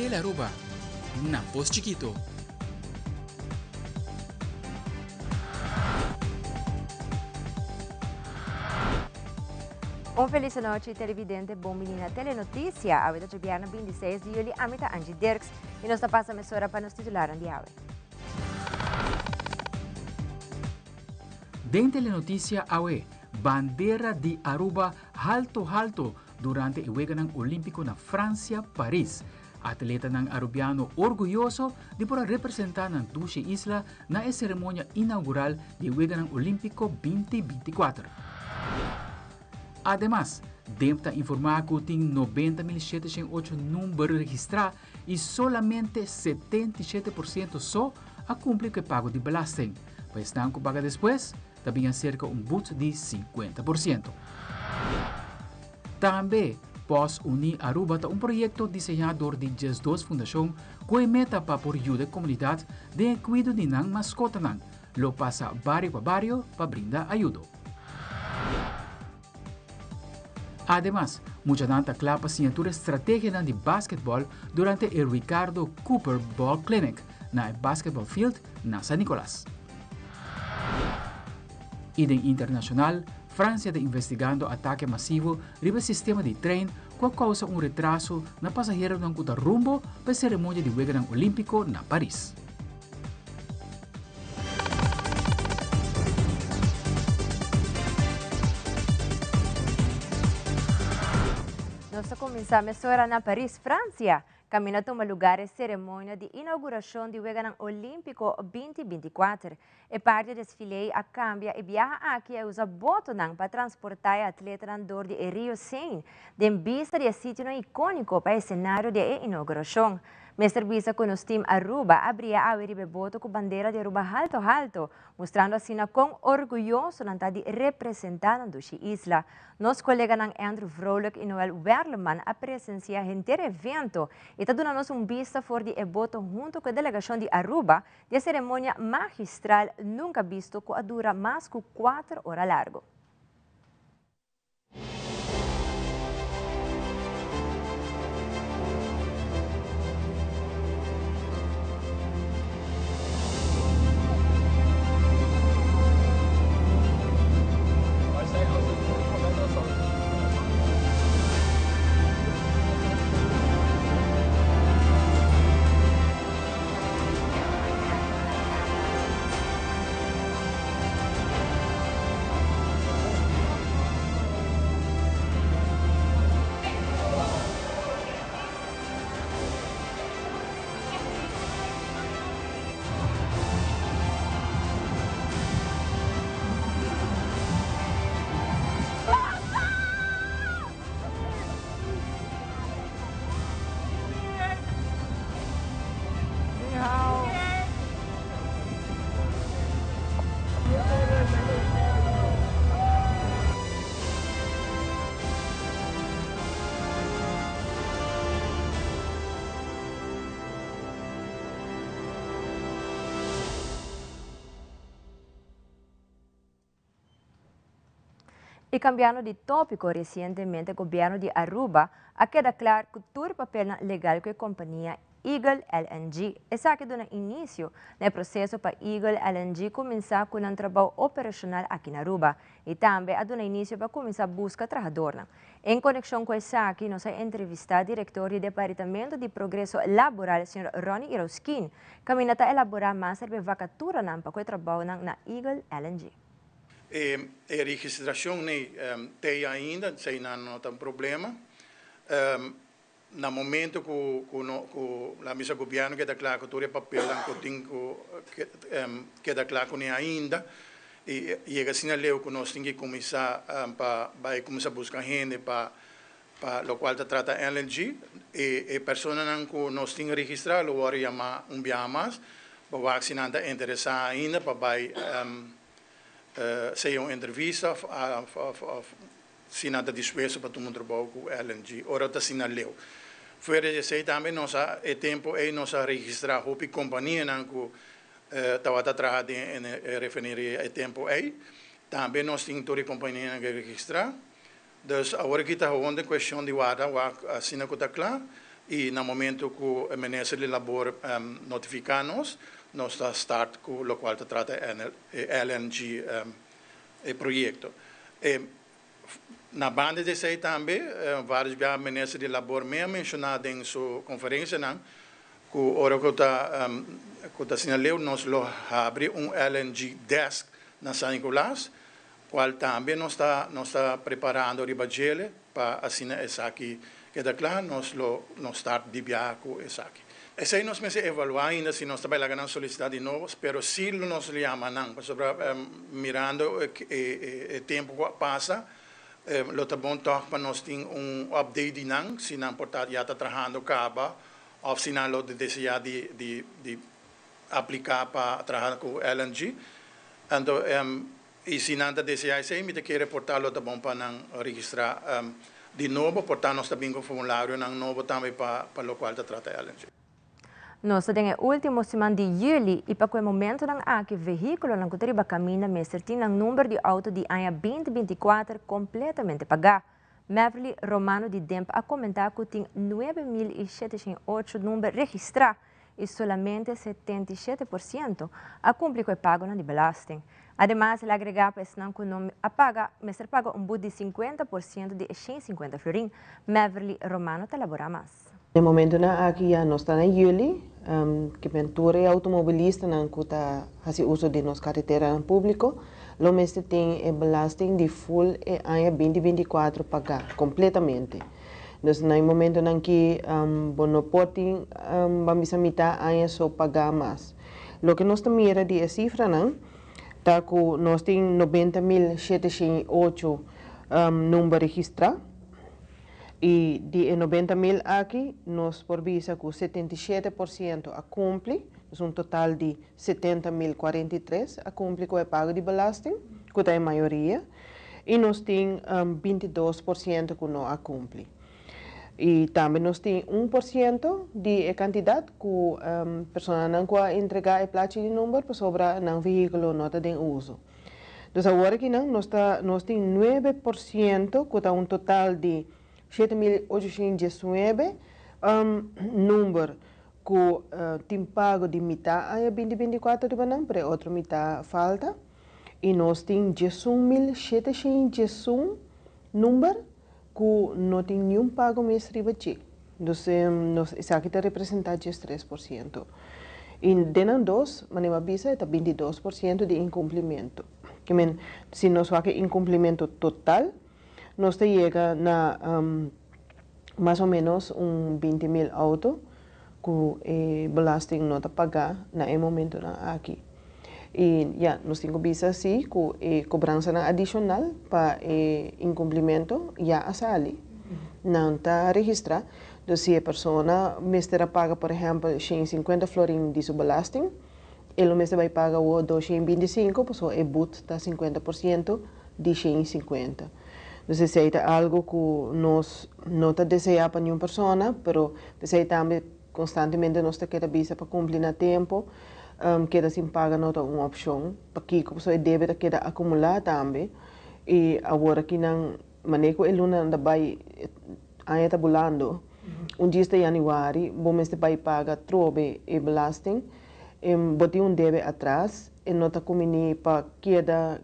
Tele Aruba, na Pos Chikito. Un feliz nochi televidente, bon bini na Telenoticia. Awe ta djobièrnè 26 di juli, ami ta Angie Dirks y nos ta pasa mesora pa nos titularnan di awe. Den Telenoticia awe, bandera di Aruba halto halto durante e Weganan Olimpico na Francia, Paris. Atletanan Arubiano orguyoso di por a representa nan dushi isla na e ceremonia inaugural di e Weganan Olimpico 2024. Ademas, DEMP ta informa cu tin 90.708 number registra y solamente 77% so a cumpli cu e pago di belasting. Pa esnan cu paga despues, ta bin acerca un boet di 50%. Tambe, Pos Uní Aruba ta un proyecto diseñá dor di 12 fundacion cu e meta pa por yuda e comunidad den e cuido di nan mascotanan. Lo pasa bario pa bario pa brinda ayudo. Ademas, muchanan ta cla pa siña tur e strategianan di basketball durante e Ricardo Cooper Ball Clinic na e basketball field na San Nicolas. Y den internacional, Francia ta investigando atake masivo riba e sistema di trein cu a causa un retraso na pasaheronan cu ta rumbo pa e ceremonia di Weganan Olimpico na Paris. Nos ta cuminsa mesora na Paris, Francia, caminda tuma lugar e ceremonia di inauguracion di Weganan Olimpico 2024. E parti desfile a cambia e biaha aki a usa botonan pa transporta e atletanan door di e Rio Seine, den bista di e sitionan iconico pa e escenario di e inauguracion. Mester bisa cu nos team Aruba a bria awe riba e boto cu bandera di Aruba halto halto, mustrando asina con orguyoso nan ta di representa nan dushi isla. Nos coleganan Andrew Vrolijk y Noel Werleman a presencia henter evento y ta duna nos un bista for di e boto hunto cu e delegacion di Aruba di e ceremonia magistral nunca bisto cu a dura mas cu 4 ora largo. Y cambiando di topico, recientemente gobierno di Aruba a keda cla cu tur papelnan legal cu e compania Eagle LNG. Esaki a duna inicio na e proceso pa Eagle LNG cuminsa cu nan trabou operacional aki na Aruba y tambe a duna inicio pa cuminsa busca trahadornan. En conexion cu esaki nos a entrevista director di Departamento di Progreso Laboral, señor Ronny Irausquin, caminda ta elabora mas riba e vacaturanan pa cu e trabounan na Eagle LNG. E registracion n'e t'ey ainda, esey nan no ta un problema. Na momento cu cu la misa gobierno keda cla cu tur e papelnan cu tin cu keda cla cune ainda y yega asina leu cu nos tin ki cuminsa pa bay cuminsa busca hende pa pa locual ta trata LNG. E personanan cu nos tin registra lo worde yama un biaha mas pa wak si nan ta interesa ainda pa bay sea un entrevista of si nan ta dispuesto pa tuma un trabou cu LNG ora ta asina leu. Fuera di esey tambe nos a e tempo ey nos a registra hopi companianan cu tabata traha den e refineria e tempo ey. Tambe nos tin tur e companianan cu registra. Dus awor aki ta gewoon den cuestion di warda wak asina cu ta cla. I na momento ku e minister di Labor notifiká nos, nos ta start ku lokual ta trata e LNG e proyekto. Na banda di esei tambe, vários biaha minister di Labor me a menshoná den su konferensianan ku ora ku ta ku ta asina leu nos lo habri un LNG desk na San Nicolas, kual tambe nos ta preparando riba djele pa asina esaki keda kla, nos lo nos start di biaha ku esaki. Esei nos mester evaluá ainda si nos ta bai laga nan solisitá di nobo, pero si nos yama nan, pasobra mirando e tempu ku a pasa, lo ta bon toch pa nos tin un update di nan, si nan por ta ya ta trahando kaba, òf si nan lo deseá di apliká pa traha ku LNG. Anto, i si nan ta deseá esei, mi ta kere por ta lo ta bon pa nan registrá di nobo, por ta nos ta bin ku formularionan nobo tambe pa lokual ta trata LNG. Nos tin e último siman di yüli i pa e momentonan aki vehíkulonan ku ta riba kaminda mester tin nan number di outo di aña 2024 kompletamente pagá. Meverly Romano di DEMP a komentá ku tin 9.708 number registrá i solamente 77% a kumpli ku e pago di belasting. Ademas, el a agregá ku esnan ku no a paga, mester paga un but di 50% di 150 florin. Meverly Romano ta elaborá mas. Na momentonan aki ya nos ta na yüli, ku tur outomobilistanan ku ta hasi uso di nos karetera públiko, lo mester tin e belasting di full e aña 2024 pagá kompletamente. Anto, na momentonan aki, bo no por tin, ban bisa mitar aña so pagá mas. Loke nos ta mira di sifranan, ta ku nos tin 90.708 number registrá, i di 90 mil aki, nos por bisa ku 77% a kumpli, un total di 70.043 a kumpli ku e pago di belasting, ku ta e mayoria, i nos tin 22% ku no a kumpli. I tambe nos tin 1% di kantidat ku personanan ku a entregá e plachi di number pasobra nan vehíkulo no ta den uso. Anto, awor aki nan, nos tin 9% ku ta un total di 7.819 number ku tin pago di mitar aña 2024 riba nan, pero otro mitar falta. I nos tin 11.711 number ku no tin ningun pago mes riba dje. Anto, esaki ta representá 3%. I den nan dos, manera bisa, ta 22% di inkumplimentu. Ke men, si nos wak inkumplimentu total, nos ta yega na mas o ménos un 20 mil outo ku e belasting no ta pagá na e momentonan aki. I ya, nos tin ku bisa si ku e kobransa adishonal pa e inkumplimentu ya a sali. Nan ta registrá. Anto, si e persona mester a paga, por ehèmpel, 150 florin di su belasting, e mester bai paga 225, pasobra e but ta 50% di 150. Anto, esei ta algu ku nos no ta deseá pa ningun persona, pero esei tambe konstantemente nos ta keda bisa pa kumpli na tempu, keda sin paga no ta un opshon, pasobra e debe keda akumulá tambe, i awor aki nan manera ku e luna ta bai, aña ta bulando, un dia di yanüari, bo mester bai paga trobe e belasting, bo tin un debe atras, i no ta kumbiní pa keda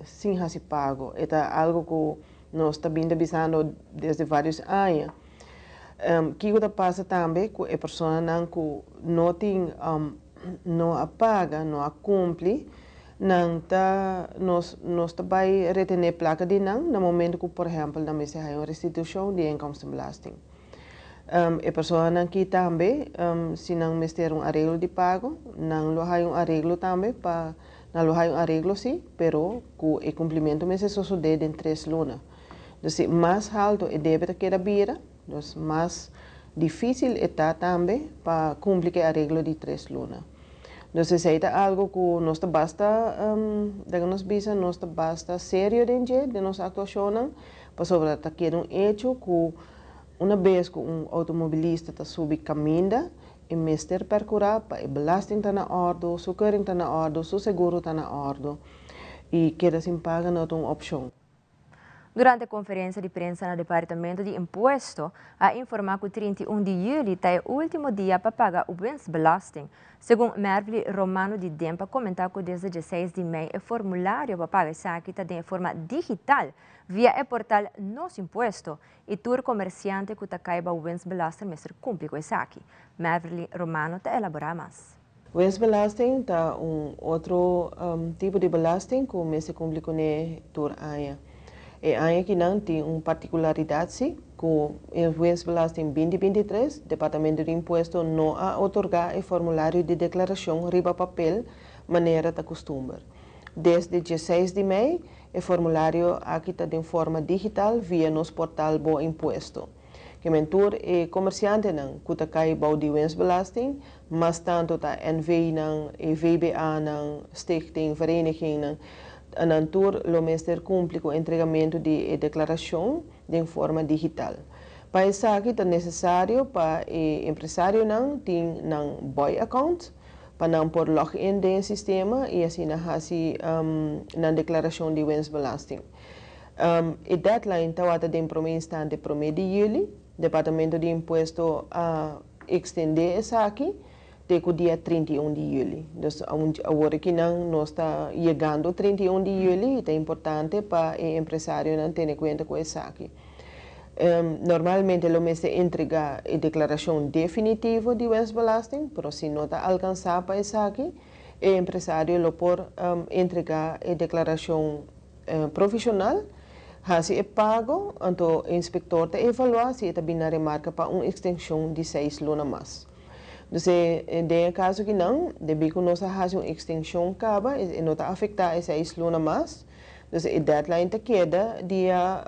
sin hasi pago. Ta algu ku nos ta bisando desde vários aña. Kiko ta pasa tambe ku e personanan ku no tin no a paga, no a kumpli, nan ta nos ta bai retené plaka di nan na momento ku, por ehèmpel, nan mester un restitushon di inkomstenbelasting. E personanan aki tambe, si nan mester un areglo di pago, nan lo haya un areglo tambe pa nan lo haya un areglo si, pero ku e kumplimentu mester sosodé den 3 luna. Anto, mas altu e debe ta keda bira, dus mas difísil ta tambe pa kumpli ku e areglo di 3 luna. Anto, esei ta algu ku nos ta basta, laga nos bisa, nos ta basta serio den nos aktuashon, pasobra ta keda un hecho ku unabes ku un outomobilista ta subi kaminda, e mester perkurá pa e belasting ta na òrdu, su keuring ta na òrdu, su seguro ta na òrdu. I keda sin paga no ta un opshon. Durante conferencia di prensa na Departamento di Impuesto, a informa cu 31 di juli ta e ultimo dia pa paga winstbelasting. Segun Mervly Romano di DIMP a comenta cu desde 16 di mei e formulario pa paga esaki ta den forma digital via e portal Nos Impuesto y tur comerciante cu ta cay bou winstbelasting mester cumpli cu esaki. Mervly Romano ta elabora mas. Winstbelasting ta un otro tipo di belasting cu mester cumpli cune tur aña. E aña akinan tin un particularidad si, cu e winstbelasting 2023, Departamento di Impuesto no a otorga e formulario di declaracion riba papel manera ta custumber. Desde 16 di mei, e formulario aki ta den forma digital via nos portal Bo Impuesto. Ke men tur e comerciantenan cu ta cay bou di winstbelasting, mas tanto ta NV-nan, e VBA-nan, stichting, verenigingnan, nan tur lo mester cumpli cu entregamento di e declaracion den forma digital. Pa esaki ta necesario pa e empresarionan tin nan boy account, pa nan por log in den e sistema y asina haci nan declaracion di winstbelasting. E deadline tawata den prome instante prome di juli. Departamento di Impuesto a extende esaki te cu dia 31 di juli. Dus awor akinan nos ta yegando 31 di juli y ta importante pa e empresarionan tene cuenta cu esaki. Normalmente lo mester entrega e declaracion definitivo di winstbelasting, pero si no ta alcansa pa esaki, e empresario lo por entrega e declaracion provisional, haci e pago, anto e inspector ta evalua si e ta bin na remarca pa un extension di 6 luna mas. Dus den e caso akinan, debi cu nos a haci un extension caba, e no ta afecta e 6 luna mas, dus e deadline ta keda dia,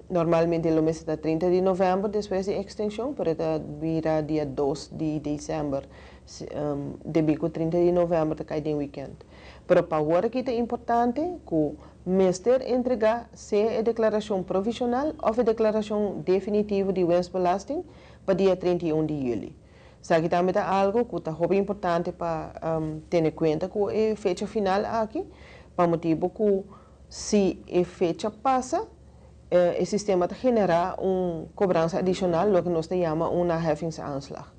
normalmente lo mester ta 30 di november despues di extension, pero e ta bira dia 2 di december, debi cu 30 di november ta cay den weekend. Pero pa awor aki ta importante cu mester entrega sea e declaracion provisional of e declaracion definitivo di winstbelasting pa dia 31 di juli. Esaki tambe ta algo cu ta hopi importante pa tene cuenta cu e fecha final aki, pa motibo cu si e fecha pasa, e sistema ta genera un cobransa adicional, loke nos ta yama un naheffingsaanslag.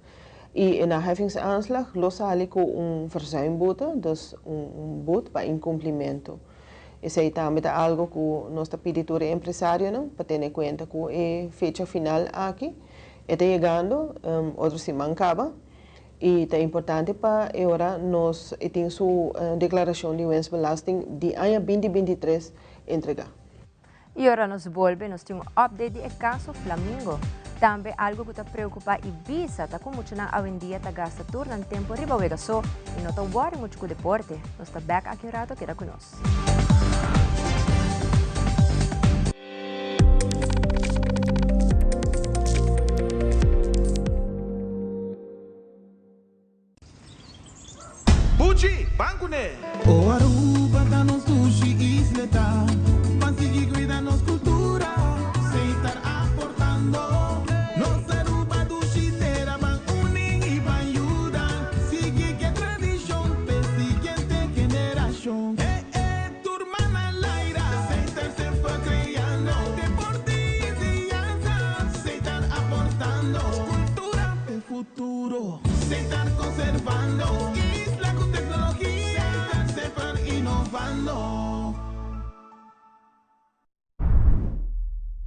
Y e naheffingsaanslag lo sali cu un verzuimboete, dus un boet pa incumplimento. Esey tambe ta algo cu nos ta pidi tur e empresarionan pa tene cuenta cu e fecha final aki. E ta yegando, otro siman caba, y ta importante pa e ora nos e tin su declaracion di winstbelasting di aña 2023 entrega. Y ora nos bolbe, nos tin un update di e caso Flamingo. Tambe algo cu ta preocupa Ibiza ta cu muchanan awendia ta gasta tur nan tempo riba wega so y no ta worry mucho cu deporte. Nos ta back aki un rato, keda cu nos. Buchi, ban kuné! O Aruba ta nos dushi isleta, ban sigui cuida nos cultura, Setar aportando. Nos Aruba dushi tera, ban uni y ban yuda, sigui ke tradicion p'e siguiente generacion. Eh eh, tur man al aire, Setar semper creando, deporte y enseñanza, Setar aportando, cultura p'e futuro. Setar conservando, isla cu tecnologia. Setar semper innovando.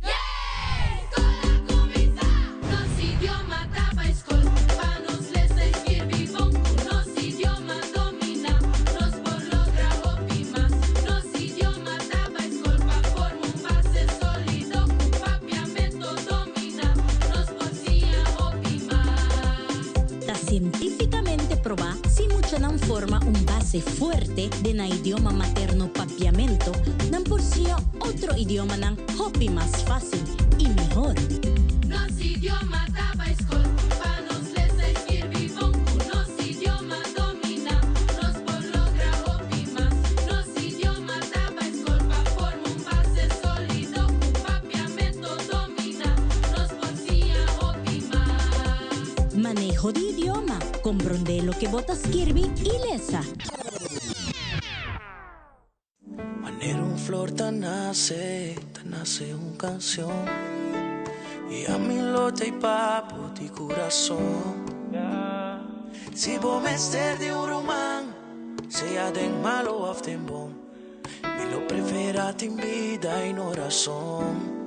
Yay! Skol a kuminsá! Nos idioma ta bai skol pa nos lesa i skirbi bon. Ku nos idioma dominá, nos por logra hopi mas. Nos idioma ta bai skol pa forma un base sólido. Ku papiamento dominá, nos por siña hopi mas. Ta sientífikamente probá si muchanan forma un base fuerte den nan idioma materno papiamento, nan por siña otro idiomanan hopi mas fácil i mihor. Nos idioma ta bai skol pa nos lesa i skirbi bon. Ku nos idioma dominá, nos por logra hopi mas. Nos idioma ta bai skol pa forma un base sólido. Ku papiamento dominá, nos por siña hopi mas. Maneho di idioma, Komprondé loke bo ta skirbi i lesa. Manera un Un flor ta nace, ta nace un cancion Y ami lo t'ey pa bo di curason Si bo mester di un ruman, sea den malo of den bon Mi lo prefera tin bida y no rason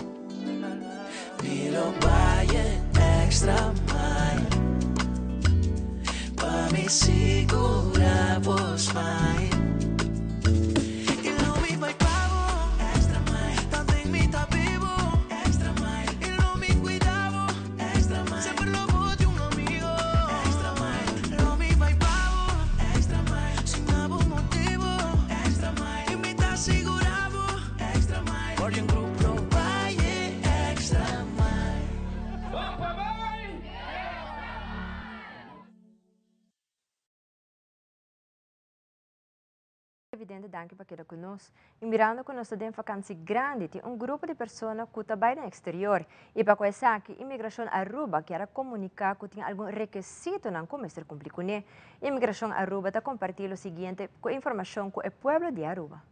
Mi lo bay e extra mile Pa mi sigura bo smile Y lo mi bay pa bo extra mile Tanten mi ta bibo extra mile Y lo mi cuida bo extra mile Semper lo bo di un amigo extra mile Lo mi bay pa bo extra mile Sin abo motibo extra mile Y mi ta sigura bo extra mile Guardian Group lo bay e extra mile. Evidente danki pa keda ku nos. I mirando ku nos ta den vakansi grandi tin un grupo di persona ku ta bai den eksterior i pa ku esaki Imigrashon Aruba kier a komuniká ku tin algun rekesitonan ku mester kumpli kuné. Imigrashon Aruba ta kompartí lo siguiente ku informashon ku e pueblo di Aruba.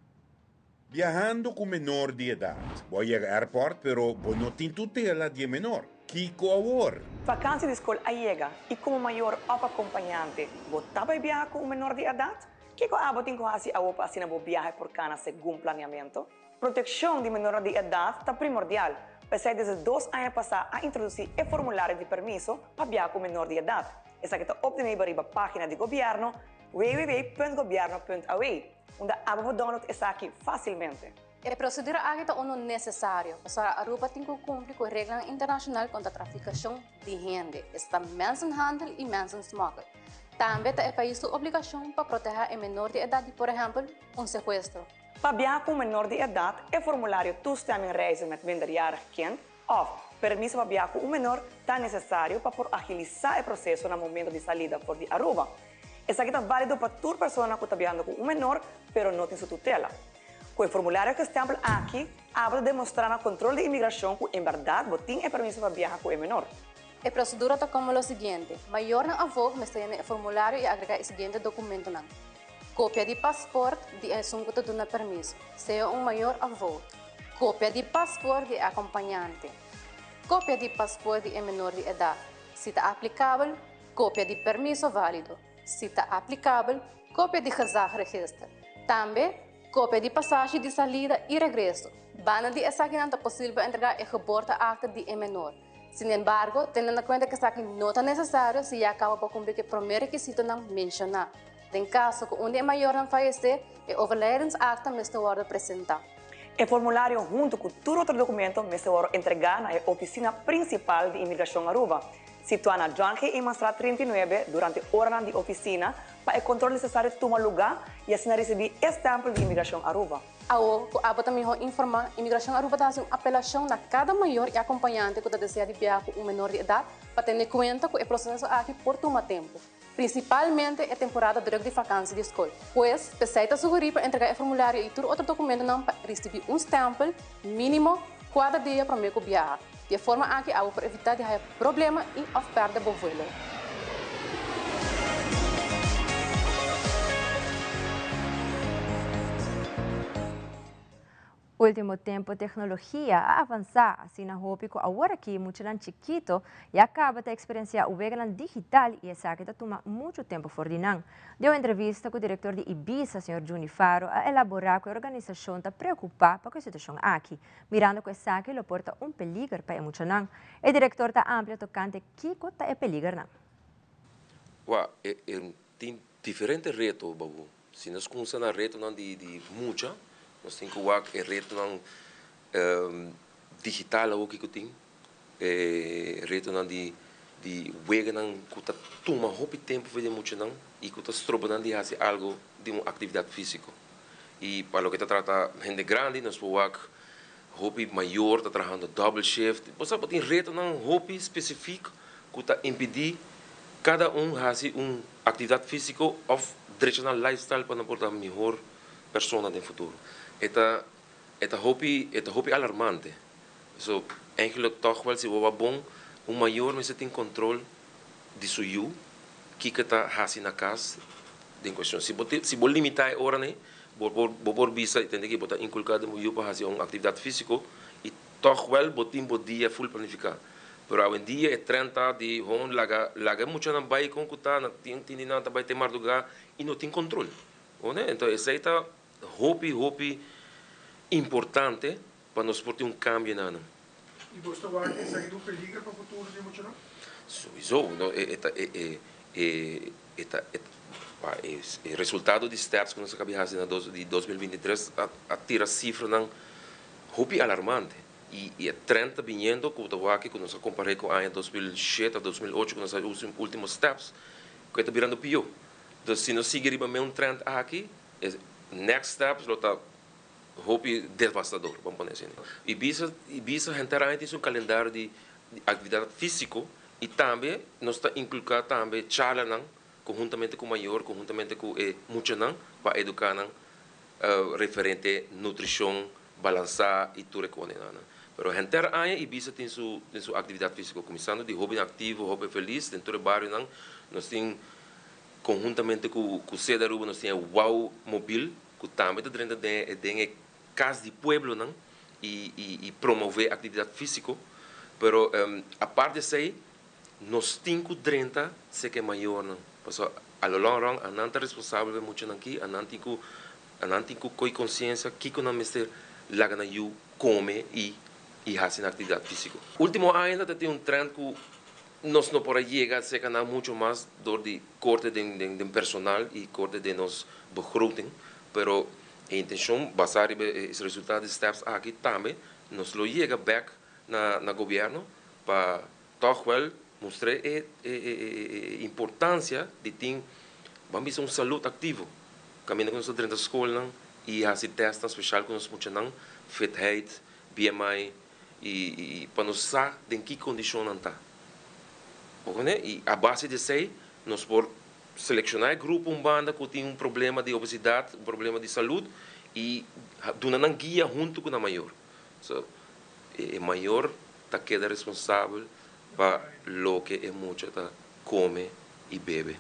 Biahando ku menor di edat. Bo a yega airport pero bo no tin tutela di e menor. Kiko awor? Vakansi di skol a yega i komo mayor òf akompañante bo ta bai biaha ku un menor di edat? Kiko abo tin ku hasi awo pa asina bo biahe por kana segun planeamentu? Protekshon di menornan di edat ta primordial, p'esei desde dos aña pasá a introdusí e formulario di permiso pa biaha ku menor di edat. Esaki ta optenibel riba página di gobièrnu www.gobierno.aw, unda abo por download esaki fásilmente. E prosedura aki ta unu nesesario, pasobra Aruba tin ku kumpli ku reglanan internashonal kontra trafikashon di hende, esta mensenhandel i mensensmokkel. Tambe ta e pais su obligashon pa protehá e menor di edat di, por ehèmpel, un sekuestro. Pa biaha ku un menor di edat, e formulario Toestemming reizen met minderjarig kind òf Permiso pa biaha ku un menor ta nesesario pa por agilisá e proseso na momento di salida for di Aruba. Esaki ta válido pa tur persona ku ta biahando ku un menor pero no tin su tutela. Ku e formulario gestèmpel aki, abo ta demostrá na kontrol di imigrashon ku en bèrdat bo tin e permiso pa biaha ku e menor. E prosedura ta komo lo siguiente, Mayornan afó mester yena e formulario i agregá e siguiente dokumentonan, Kopia di pasport di esun ku ta duna permiso, sea un mayor òf voogd, kopia di pasport di e akompañante, kopia di pasport di e menor di edat, si ta aplikabel, kopia di permiso válido, si ta aplikabel, kopia di gezagregister, tambe kopia di pasashi di salida i regreso. Banda di esakinan ta posibel pa entregá e geboorteakte di e menor. Sinembargo, tene na kuenta ku esaki no ta nesesario si ya kaba bo kumpli ku e promé rekisitonan menshoná. Den kaso ku un di e mayornan fayesé, e overlijdensakte mester wòrdu presentá. E formulario huntu ku tur otro dokumento mester wòrdu entregá na e ofisina prinsipal di Imigrashon Aruba, situá na John G. Emanstraat 39, durante oranan di ofisina pa e kontrol nesesario tuma lugá i asina risibí e stèmpel di Imigrashon Aruba. Awo ku abo ta mihó informá, Imigrashon Aruba ta hasi un apelashon na kada mayor i akompañante ku ta deseá di biaha ku un menor di edat pa tene kuenta ku e proseso aki por tuma tempu, prinsipalmente e temporada drùk di fakansi di skol. Pues, p'esei ta sugerí pa entregá e formulario i tur otro dokumentonan pa risibí un stèmpel mínimo kuater dia promé ku biaha. Di e forma aki abo por evitá di haya problema i òf pèrdè bo vuelo. Ultimo tempo tecnologia a avansa asina hopi cu awor aki muchanan chikito ya caba ta experiencia weganan digital y esaki ta tuma mucho tempo for di nan. Den un entrevista cu director di Ibisa, señor Juni Faro, a elabora cu e organisacion ta preocupa pa cu e situacion aki. Mirando ku esaki lo por ta un peliger pa e muchanan, e direktor ta amplia tokante kiko ta e peligernan. Wak, e tin diferente reto, Babu. Si nos kumsa na retonan di mucha, nos tin ku wak e retonan digital awoki ku tin, e retonan di weganan ku ta tuma hopi tempu for di e muchanan i ku ta stroba nan di hasi algu di un aktividat físiko. Y pa loke ta trata hende grandi nos por wak hopi mayor ta trahando double shift. Bo sa bo tin retonan hopi specifiek cu ta impidi cada un haci un actividad fisico of drecha nan lifestyle pa nan por ta mihor persona den futuro. E ta e ta hopi e ta hopi alarmante. So eigenlijk toch wel si bo wak bon un mayor mester tin control di su yu kiko ta hasi na kas den kuestion. Si bo si bo limitá e oranan ei, Bo por bo por bisa i tende ki bo ta inkulká den bo yu pa hasi un aktividat físiko i tòg wèl bo tin bo dia ful planifiká. Pero awendia e trènt ta di hon laga laga e muchanan bai kon ku ta, nan tin tin di nan ta bai te mardugá i no tin kontrol. Bo ne? Enton esei ta hopi hopi importante pa nos por tin un kambio na nan. I bo ta wak esaki ta un peliger pa futuro di e muchanan? Souiso, no e ta e e e e ta e pa e e resultado di steps ku nos a kabi hasi na dos di 2023 a a tira sifranan hopi alarmante i i e trend ta biniendo ku ta wak ku nos a kompar'é ku aña 2007 a 2008 ku nos a usa ultimo steps ku e ta birando pió. Entonces si nos sigui riba meun trend aki e next steps lo ta Hopi devastador, ban pone asina. Ibisa Ibisa henter aña tin su kalendario di aktividat físiko i tambe nos ta inkulká tambe charlanan konhuntamente ku mayor, konhuntamente ku e muchanan pa eduká nan referente nutrishon balansá i tur e konenan. Pero henter aña Ibisa tin su tin su aktividat físiko kuminsando di hóbennan aktivo, hóben felis den tur e barionan. Nos tin konhuntamente ku ku Sede Aruba nos tin e Wow Mobil ku tambe ta drenta den e den e kas di pueblonan i i i promové aktividat físiko, pero apart di esei nos tin ku drenta seka e mayornan, pasobra a lo long run anan ta responsabel pa e muchanan aki, anan tin ku anan tin ku koi konsiensia kiko nan mester laga nan yu kome i i hasi nan aktividat físiko. Último aña ta tin un trend ku nos no por a yega serka nan mucho mas dor di korte den den personal i korte den nos begroting, pero e intencion basa riba e resultado di steps aki tambe nos lo yega bek na na gobierno pa tog wel mustra e e e importancia di tin ban bisa un salud activo caminda cu nos ta drenta scolnan y haci testnan special cu nos muchanan, fitheid, BMI y pa nos sa den ki condicion nan ta. Bo comprende? Y a base di esey nos por selecciona e grupo un banda cu tin un problema di obesidad, un problema di salud y duna nan guia hunto cu nan mayor. So, e mayor ta keda responsabel pa loke e mucha ta come y bebe.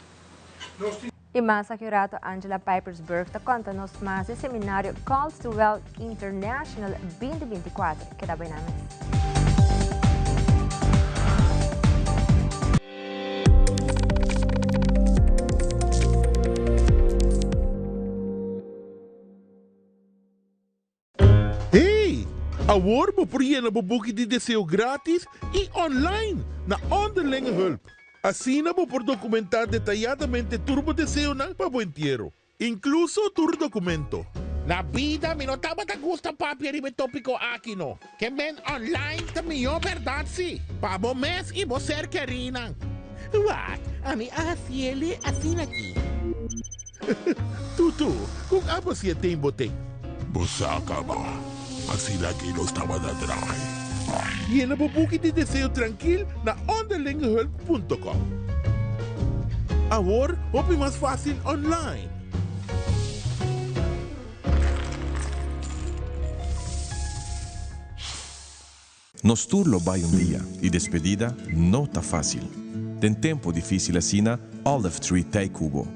I mas aki un rato Angela Pipersberg ta konta nos mas di seminario Calls to Wealth International 2024. Keda bai na mes. Hey! Awor bo por yena bo buki di deseo gratis y online na Onderlinge Hulp. Asina bo por documenta detayadamente tur bo deseonan pa bo entiero, incluso tur documento. Na bida mi no tabata gusta papia riba e tópiko aki no. Ke men online ta mihó bèrdat si, pa bo mes i bo ser kerínan. Wak, ami a hasiele asina aki. Tutu, kon abo si e ten bo ten? Bo sa kaba, asina ki nos tabata trahe. Yena bo buki di deseo trankil na onderlingehulp punto com. Awor hopi mas fásil online. Nos tur lo bai un dia y despedida no ta facil. Den tempo dificil asina, Olive Tree t'ey cu bo.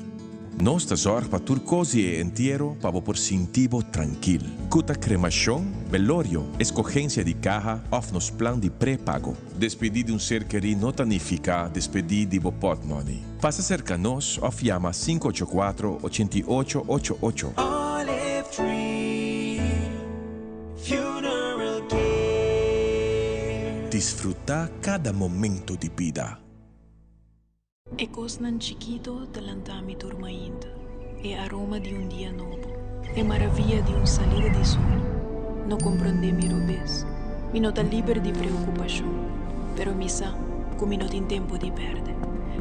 Nos ta zorg pa tur cos di e entiero pa bo por sinti bo trankil. Cu ta cremacion, belorio, escogencia di caha of nos plan di pre-pago. Despedi di un ser keri no ta nifica despedi di bo potmoney. Pasa cerca nos of yama sinku ocho kuatro, ochenta i ocho, ocho ocho. Olive Tree Funeral Care. Disfruta cada momento di bida. E cosnan chikito ta lanta mi tur mainta, e aroma di un dia nobo, e maraviya di un salida di sol. No comprende mi robes, mi no ta liber di preocupacion, pero mi sa cu mi no tin tempo di perde.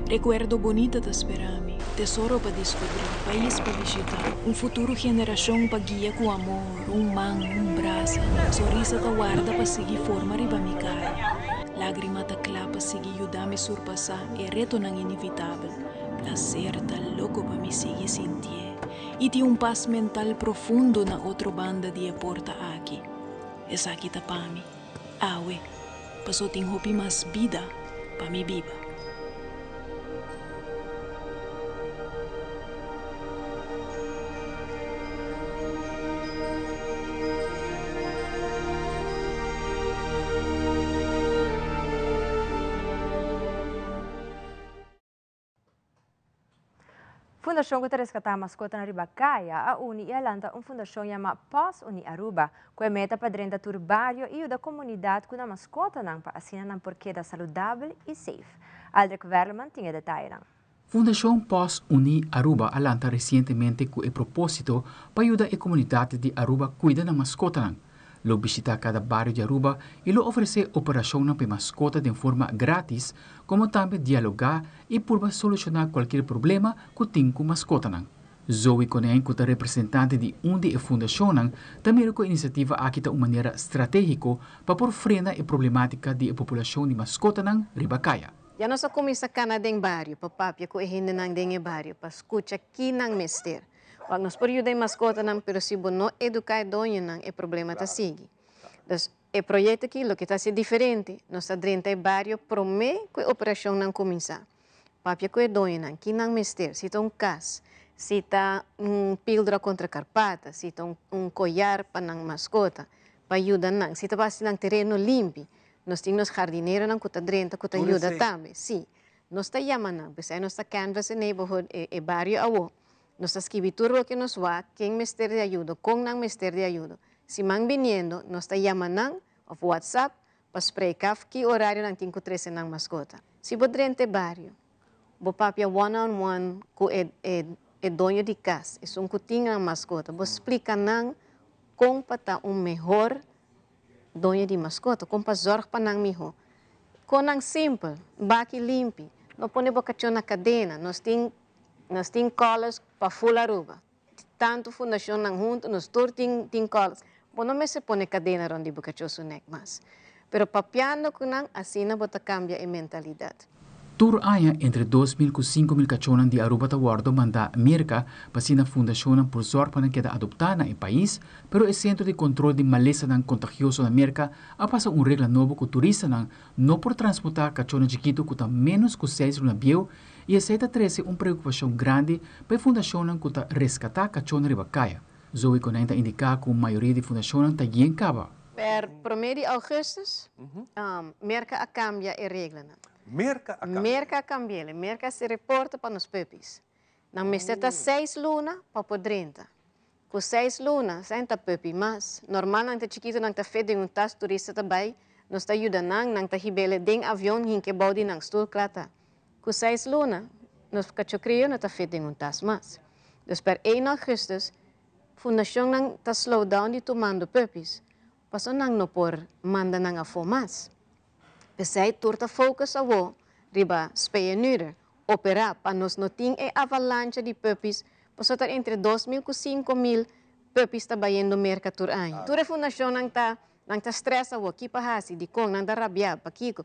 Recuerdo bonita ta spera mi, tesoro pa descubri, pais pa bishita, un futuro generacion pa guia cu amor, un man, un brasa, sonrisa ta warda pa sigui forma riba mi cara, lagrima ta cla pa sigui yuda mi surpasa e retonan inevitabel, placer ta loco pa mi sigui sintié y tin un pas mental profundo na otro banda di e porta aki. Esaki ta pa mi, awe, paso tin hopi mas bida pa mi biba. Fundacion cu ta rescata mascotanan riba caya a uni y a lanta un fundacion yama Paws Uni Aruba, cu e meta pa drenta tur bario y yuda comunidad cu nan mascotanan pa asina nan por keda saludabel y safe. Aldrich Werleman tin e detayenan. Fundacion Paws Uni Aruba a lanta recientemente cu e proposito pa yuda e comunidad di Aruba cuida nan mascotanan. Lo bishita cada bario di Aruba y lo ofrece operacionnan pa e mascota den forma gratis, como tambe dialoga y purba soluciona cualkier problema cu tin cu mascotanan. Zoe Konijn cu ta representante di un di e fundacionnan ta mira cu e iniciativa aki ta un manera strategico pa por frena e problematica di e populacion di mascotanan riba caya. Ya nos a cuminsa cana den bario pa papia cu e hendenan den e bario pa scucha ki nan mester. Wak nos por yuda e mascotanan pero si bo no educa e doñonan e problema ta sigui. Dus e proyecto aki loke ta haci diferente, nos ta drenta e bario prome cu e operacionnan cuminsa. Papia cu e doñonan, ki nan mester, si ta un cas, si ta un pildora contra carpata, si ta un collar pa nan mascota, pa yuda nan, si ta pa haci nan tereno limpi. Nos tin nos jardineronan cu ta drenta cu ta yuda tambe. Si. Nos ta yama nan, p'esei nos ta canvas e neighborhood, e bario awo. Nos ta skibi tur loke nos wak, ken mester di ayudo, kon nan mester di ayudo. Siman biniendo nos ta yama nan of WhatsApp pa spreek af ki orario nan tin ku trese nan maskota. Si bo drenta e bario, bo papia one on one ku e e doño di kas, esun ku tin nan maskota, bo splika nan kon pa ta un mehor doño di maskota, kon pa zòrg pa nan mihó. Kon nan simpel, baki limpi, no pone bo kachó na kadena, nos tin Nos tin collars pa full Aruba. Tanto fundacionnan hunto nos tur tin tin collars. Bo no mester pone cadena rond di bo cacho su nek mas. Pero papiando cu nan asina bo ta cambia e mentalidad. Tur aña entre 2000 cu 5000 cachonan di Aruba ta wordo manda Merca pa asina fundacionnan por zorg pa nan keda adopta na e pais, pero e Centro di Control di Malesanan Contagioso na Merca a pasa un regla nobo cu turistanan no por transporta cachonan chikito cu ta menos cu seis luna bieu i esei ta trese un preokupashon grandi pa e fundashonnan ku ta reskatá kachónan riba kaya. Zoe Konijn ta indiká ku mayoria di fundashonnan ta yen kaba. Per promé di ougùstùs, Merka a kambia e reglanan. Merka a kambia. Merka a kambi'el. Merka a hasi reporte pa nos puppies. Nan mester ta seis luna pa por drenta. Ku seis luna, esei ta puppy mas. Normal nan ta chikitu, nan ta fit den un tas, turista ta bai, nos ta yuda nan, nan ta hib'el den avion, hink'e bou di nan stul, kla ta. Ku seis luna, nos kachokrio no ta fit den un tas mas. Dus per 1 augustus, fundashonnan ta slow down di tumando puppies, paso nan no por manda nan afó mas. P'esei tur ta focus awo riba spay and neuter, operá pa nos no tin e avalancha di puppies, paso ta entre 2000 ku 5000 puppies ta bayendo Merka tur aña. Tur e fundashonnan ta nan ta stress awo, ki pa hasi, dikon, nan ta rabiá, pakiko?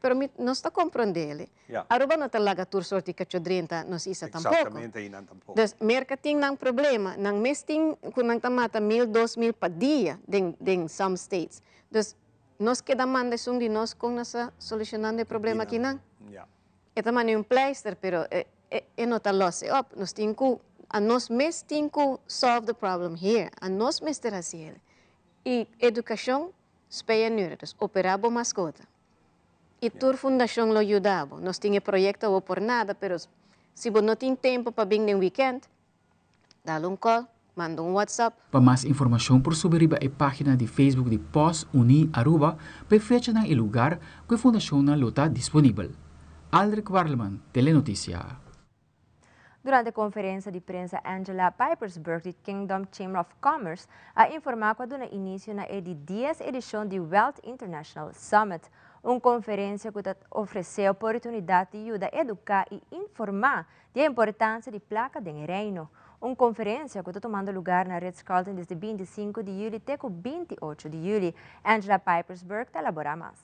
Pero mi nos ta comprendele. Aruba no ta laga tur soort di cacho drenta nos isla tampoco. Exactamente, y nan tampoco. Dus Merca tin nan problema. Nan mes tin cu nan ta mata mil, 2000 pa dia den, den some states. Dus nos keda manda esun di nos con nos ta solucionando e problema aki nan. E ta manda un pleister, pero e, e, e no ta los e op. Nos tin cu, a nos mes tin cu solve the problem here. A nos mester haci el. Y educacion, spay and neuter, dus opera bo mascota. Y tur fundacion lo yuda bo. Nos tin e proyecto awo por nada, pero si bo no tin tempo pa bin den weekend, dal un call, manda un WhatsApp. Pa mas informacion por subi riba e pagina di Facebook di Paws Uni Aruba pa e fechanan y lugar cu e fundacionnan lo ta disponibel. Aldrich Warleman, Telenoticia. Durante conferencia di prensa Angela Pipersberg di Kingdom Chamber of Commerce a informa cu a duna inicio na e di 10 edicion di Wealth International Summit, un conferencia cu ta ofrece oportunidad di yuda educa y informa di e importancia di placa den e reino. Un conferencia cu ta tumando lugar na Ritz-Carlton desde 25 di juli te cu 28 di juli. Angela Pipersberg ta elabora mas.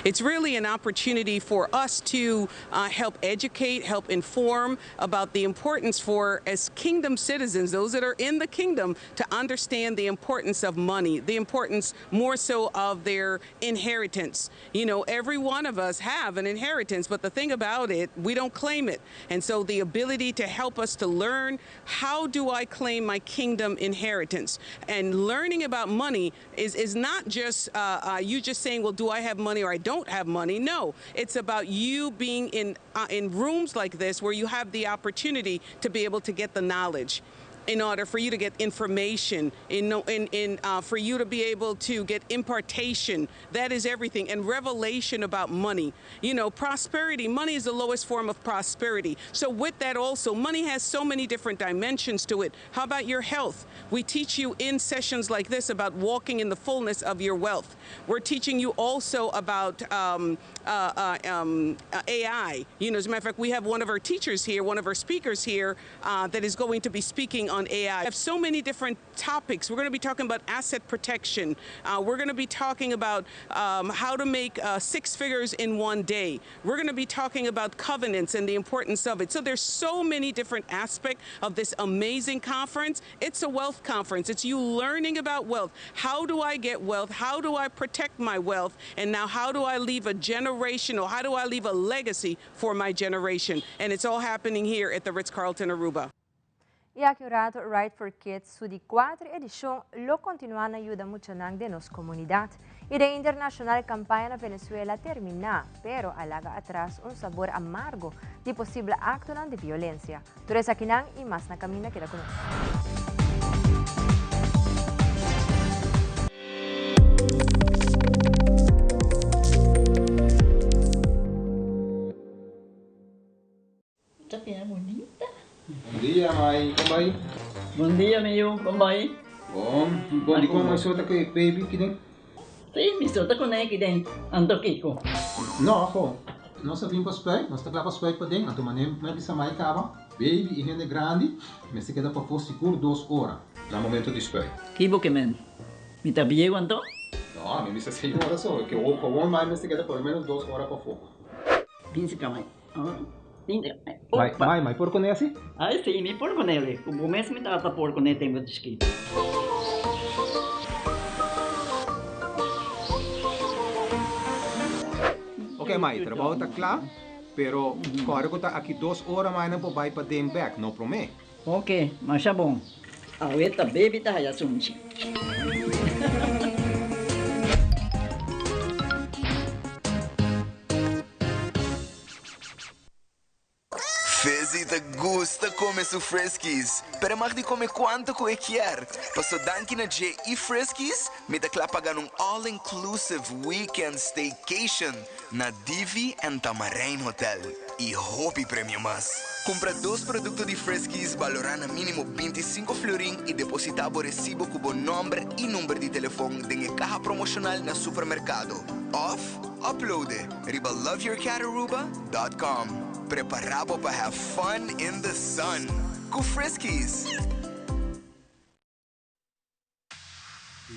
It's really an opportunity for us to help educate, help inform about the importance for as kingdom citizens, those that are in the kingdom, to understand the importance of money, the importance more so of their inheritance. Every one of us have an inheritance, but the thing about it, we don't claim it. And so the ability to help us to learn how do I claim my kingdom inheritance? And learning about money is not just you just saying, well, do I have money or I don't have money. No, it's about you being in, in rooms like this where you have the opportunity to be able to get the knowledge in order for you to get information, in, in, in, for you to be able to get impartation. That is everything. And revelation about money. You know, prosperity, money is the lowest form of prosperity. So with that also, money has so many different dimensions to it. How about your health? We teach you in sessions like this about walking in the fullness of your wealth. We're teaching you also about AI. You know, as a matter of fact, we have one of our teachers here, one of our speakers here, that is going to be speaking on AI. We have so many different topics. We're going to be talking about asset protection. We're going to be talking about how to make 6 figures in one day. We're going to be talking about covenants and the importance of it. So there's so many different aspects of this amazing conference. It's a wealth conference. It's you learning about wealth. How do I get wealth? How do I protect my wealth? And now how do I leave a generation, or how do I leave a legacy for my generation? And it's all happening here at the Ritz-Carlton Aruba. Y aki un rato Ride for Kids, su di 4 edicion, lo continua na yuda muchanan den nos comunidad. Y e internacional campaña na Venezuela a termina, pero a laga atras un sabor amargo di posibel acto di violencia. Tur esakinan y mas na caminda, keda cu nos. Ta bien bunita. Bon dia, mai. Con ta bay? Bon dia, mi yiu. Con ta bay? Bon. Bon, di con mi so ta cu baby aki den? Si, mi so ta cu ne aki den. Anto kico? No, ho. Nos a bin pa spuit, nos ta cla pa spuit paden, anto manera mi a bisa mai caba, baby y hende grandi mester keda pafo sigur 2 ora na momento di spuit. Kico bo kiermen? Mi ta bieu anto? No, mi bisa señora so, cu gewoon mai mester keda por lo menos 2 ora pafo. Bin serca mai. Mai, mai, mai por cu ne asina? Ai, si, mi por cu ne. Como mes mi tata por cu ne tempo chikito. Ok, mai, trabou ta cla, pero core cu ta aki 2 ora mai nan por bay paden bek, no prome. Ok, masha bon. Awe ta baby ta haya sunchi. Fizzy ta gusta come su Friskies, pero mag di come cuanto cu e kier. Paso danki na dje y Friskies, mi ta cla pa gana un all-inclusive weekend staycation na Divi and Tamarijn Hotel. Y hopi premio mas. Cumpra dos producto di Friskies valora na minimo 25 florin y deposita bo recibo cu bo nomber y number di telefon den e caha promocional na supermercado. Of upload riba loveyourcataruba.com. Prepara pa have fun in the sun. Cu Friskies.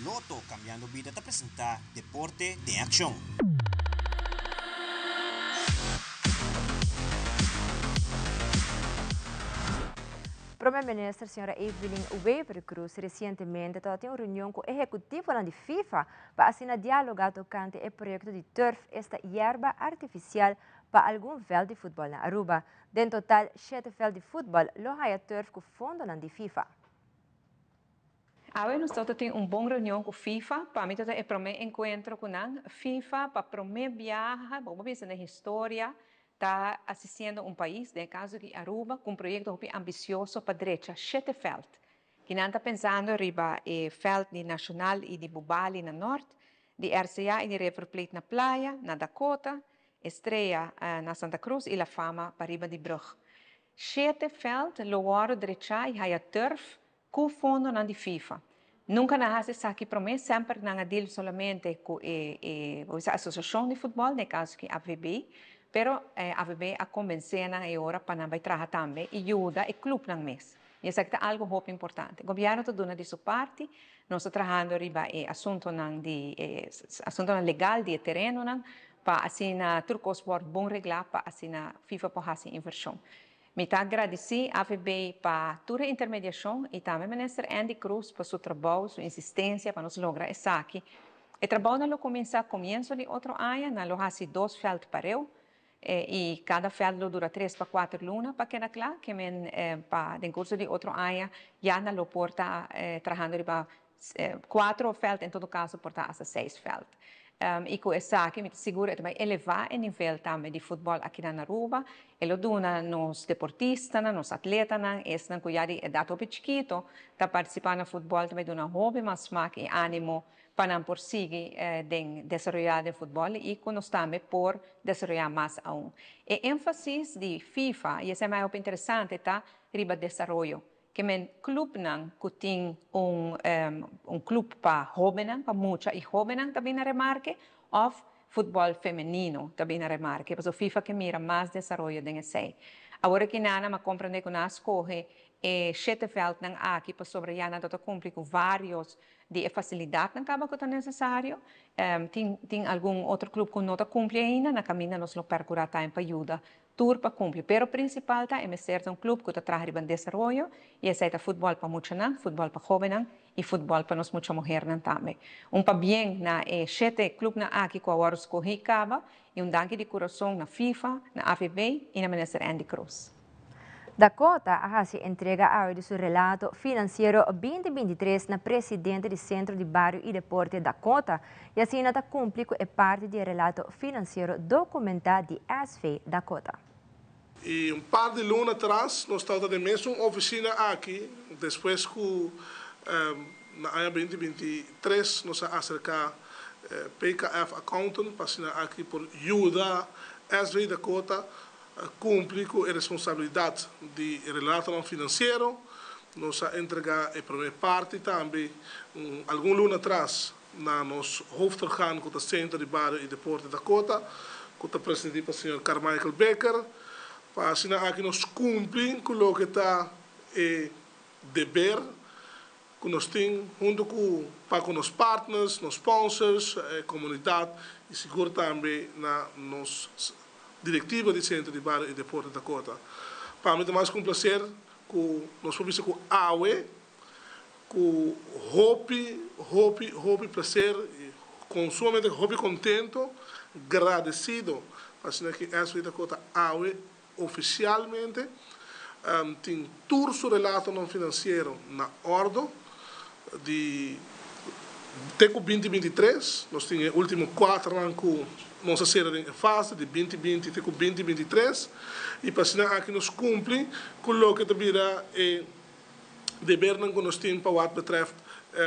Lotto Cambiando Bida ta presenta Deporte den Accion. Prome Minister Sra. Evelyn Wever-Croes recientemente tabatin un reunion cu ehecutivo di FIFA pa asina dialoga tocante e proyecto di turf, esta yerba artificial pa algun veld di futbol na Aruba. Den total, 7 veld di futbol lo haya turf cu fondo di FIFA. Awe nos tabatin un bon reunion cu FIFA, pa mi e prome encuentro cu FIFA, pa prome biaha, ban pensa na historia, ta asistiendo un pais, den caso di Aruba, cu un proyecto hopi ambicioso pa drecha 7 veld. Cu nan ta pensando riba e veld di Nacional y di Bubali na Noord, di RCA y di River Plate na Playa, na Dakota, Estrella na Santa Cruz y La Fama pariba di Brug. 7 veld lo wordo drecha y haya turf cu fondo nan di FIFA. Nunca nan a haci esaki prome, semper nan a deal solamente cu e asociacion di futbol, den caso cu AVB, pero AVB a convence nan e ora pa nan bay traha tambe y yuda e club nan mes. Y esaki ta algo hopi importante. Gobierno ta duna di su parti, nos ta trahando riba e asunto nan di asunto nan legal di tereno nan pa asina tur cos por bon regla pa asina FIFA por haci inversion. Mi ta gradici AVB pa tur intermediacion y tambe Minister Endy Croes pa su trabou, su insistencia pa nos logra esaki. E trabou nan lo cuminsa comienso di otro aña, nan lo haci dos veld pareu, y cada veld lo dura 3 pa 4 luna pa keda cla, kiermen pa den curso di otro aña ya nan lo por ta trahando riba 4 veld, en todo caso por ta hasta 6 veld. I ku esaki mi ta sigur e ta bai elevá e nivel tambe di futbòl akinan na Aruba. E lo duna nos deportistanan, nos atletanan, esnan ku ya di edat hopi chikito ta partisipá na futbòl ta bai duna hopi mas smak i ánimo pa nan por sigui den desaroyá den futbòl i ku nos tambe por desaroyá mas aun. E énfasis di FIFA, i esei mai hopi interesante, ta riba desaroyo. Ke men klupnan ku tin un un klup pa hóbennan, pa mucha i hóbennan ta bin na remarke òf futbòl femenino ta bin na remarke pasobra FIFA ke mira mas desaroyo den esei. Awor aki nan a komprendé ku nan a skohe e shete vèltnan aki pasobra ya nan ta kumpli ku vários di e fasilidatnan kaba ku ta nesesario. Tin tin algun otro klup ku no ta kumpli ainda, na kaminda nos lo pèrkurá taim pa yuda Tur pa cumpli, pero principal ta e mester ta un club cu ta traha riba desaroyo y esey ta futbol pa muchanan, futbol pa hobennan y futbol pa nos mucha muhernan tambe. Un pabien na e shete clubnan aki cu a worde scogi caba y un danki di curason na FIFA, na AVB y na Minister Endy Croes. Dakota a hasi entrega awe di su relato finansiero 2023 na presidente di Sentro di Bario i Deporte Dakota i asina ta kumpli ku e parti di e relato finansiero dokumentá di SV Dakota. Y un par di luna atras nos tabata den mesun oficina aki despues cu na aña 2023 nos a acerca PKF Accountant pa asina aki por yuda SV Dakota Cumpli cu e responsabilidad di relatonan financiero. Nos a entrega e prome parti tambe un algun luna atras na nos hoofdorgaan cu ta Centro di Bario y Deporte Dakota, cu ta presidi pa señor Carmichael Becker, pa asina aki nos cumpli cu loke ta e deber ku nos tin huntu ku pa ku nos partners, nos sponsors, e komunidat i sigur tambe na nos direktiva di Sentro di Bario i Deporte Dakota. Pa mi ta mas ku un plaser ku nos por bisa ku awe ku hopi hopi hopi plaser i kon sumamente hopi kontento, gradesido pa asina ki SV Dakota awe Ofisialmente tin tur su relatonan finansiero na ordo di te ku 2023. Nos tin e ultimo kuaternan ku nos a sera den e fase di 2020 te ku 2023 i pa asina aki nos kumpli ku loke ta bira e debernan ku nos tin pa wat betreft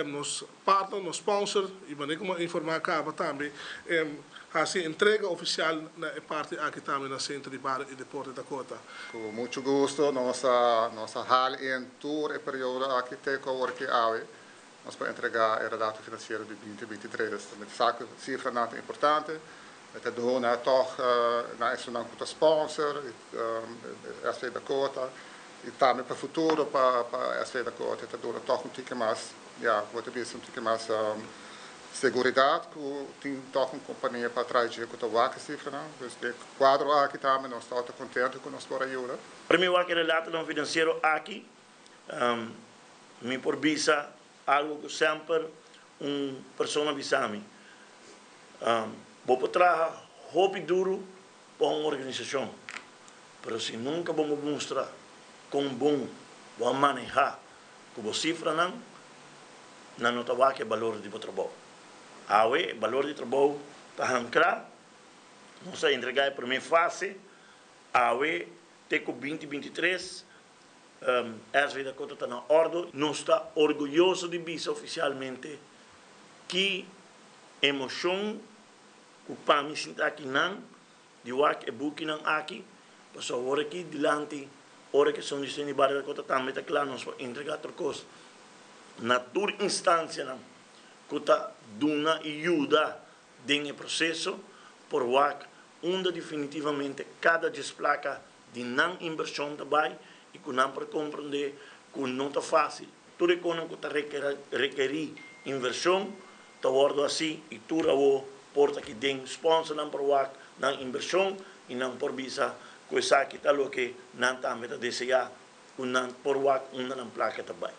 nos partner, nos sponsor y manera como a informa caba tambe haci entrega oficial na e parti aki tambe na Centro di Bario y Deporte Dakota. Cu mucho gusto nos a nos a haal in tur e periodo aki te cu awor ki awe nos por entrega e relato financiero di 2023. Mi ta sa cu cifranan ta importante, mi ta duna tog na esunnan cu ta sponsor, SV Dakota y tambe pa futuro pa pa SV Dakota ta duna tog un tiki mas Ya, bo ta bisa un tiki mas seguridat ku tin tòg un kompania pa trai dje ku ta wak e sifranan. Dus den kuadro aki tambe nos ta ota kontentu ku nos por a yuda. Ora mi wak e relatonan finansiero aki, mi por bisa algu ku semper un persona bisa mi, Bo por traha hopi duru pa un organisashon, pero si nunka bo mustra kon bon bo a manehá Ku bo sifranan, nan no ta wak e balor di bo trabou. Awe e balor di trabou ta hankrá, nos a entregá e promé fase, awe te ku 2023 SV Dakota ta na òrdu. Nos ta orguyoso di bisa ofisialmente ki emoshon ku pa mi sinta akinan Di wak e bukinan aki, pasobra awor aki dilanti ora ke son di Seni Barrio Dakota tambe ta kla nos por entrega tur kos na tur instansianan ku ta duna i yuda den e proseso por wak unda definitivamente kada djes plaka di nan invershon ta bai i ku nan por komprende ku no ta fásil. Tur e konan ku ta rekerí invershon ta wòrdu hasí i tur awo por ta ki den spònsernan por wak nan invershon i nan por bisa ku esaki ta loke nan tambe ta deseá ku nan por wak unda nan plaka ta bai.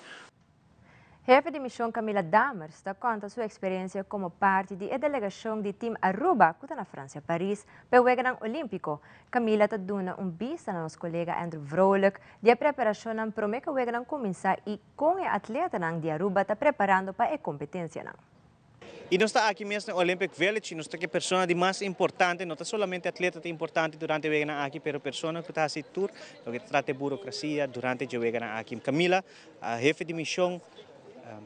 Hefe di mishon Camila Dammers ta konta su eksperensia komo parti di e delegashon di Team Aruba ku ta na Fransia Paris pa e Weganan Olímpiko. Camila ta duna un bista na nos kolega Andrew Vrolijk di e preparashonnan promé ku e weganan kuminsá i kon e atletanan di Aruba ta preparando pa e kompetensianan. Y nos ta aki mes na Olympic Village y nos ta cu e persona di mas importante, no ta solamente atleta ta importante durante e weganan aki, pero persona cu ta haci tur loke ta trata e burocracia durante dje weganan aki. Camila, hefe di mision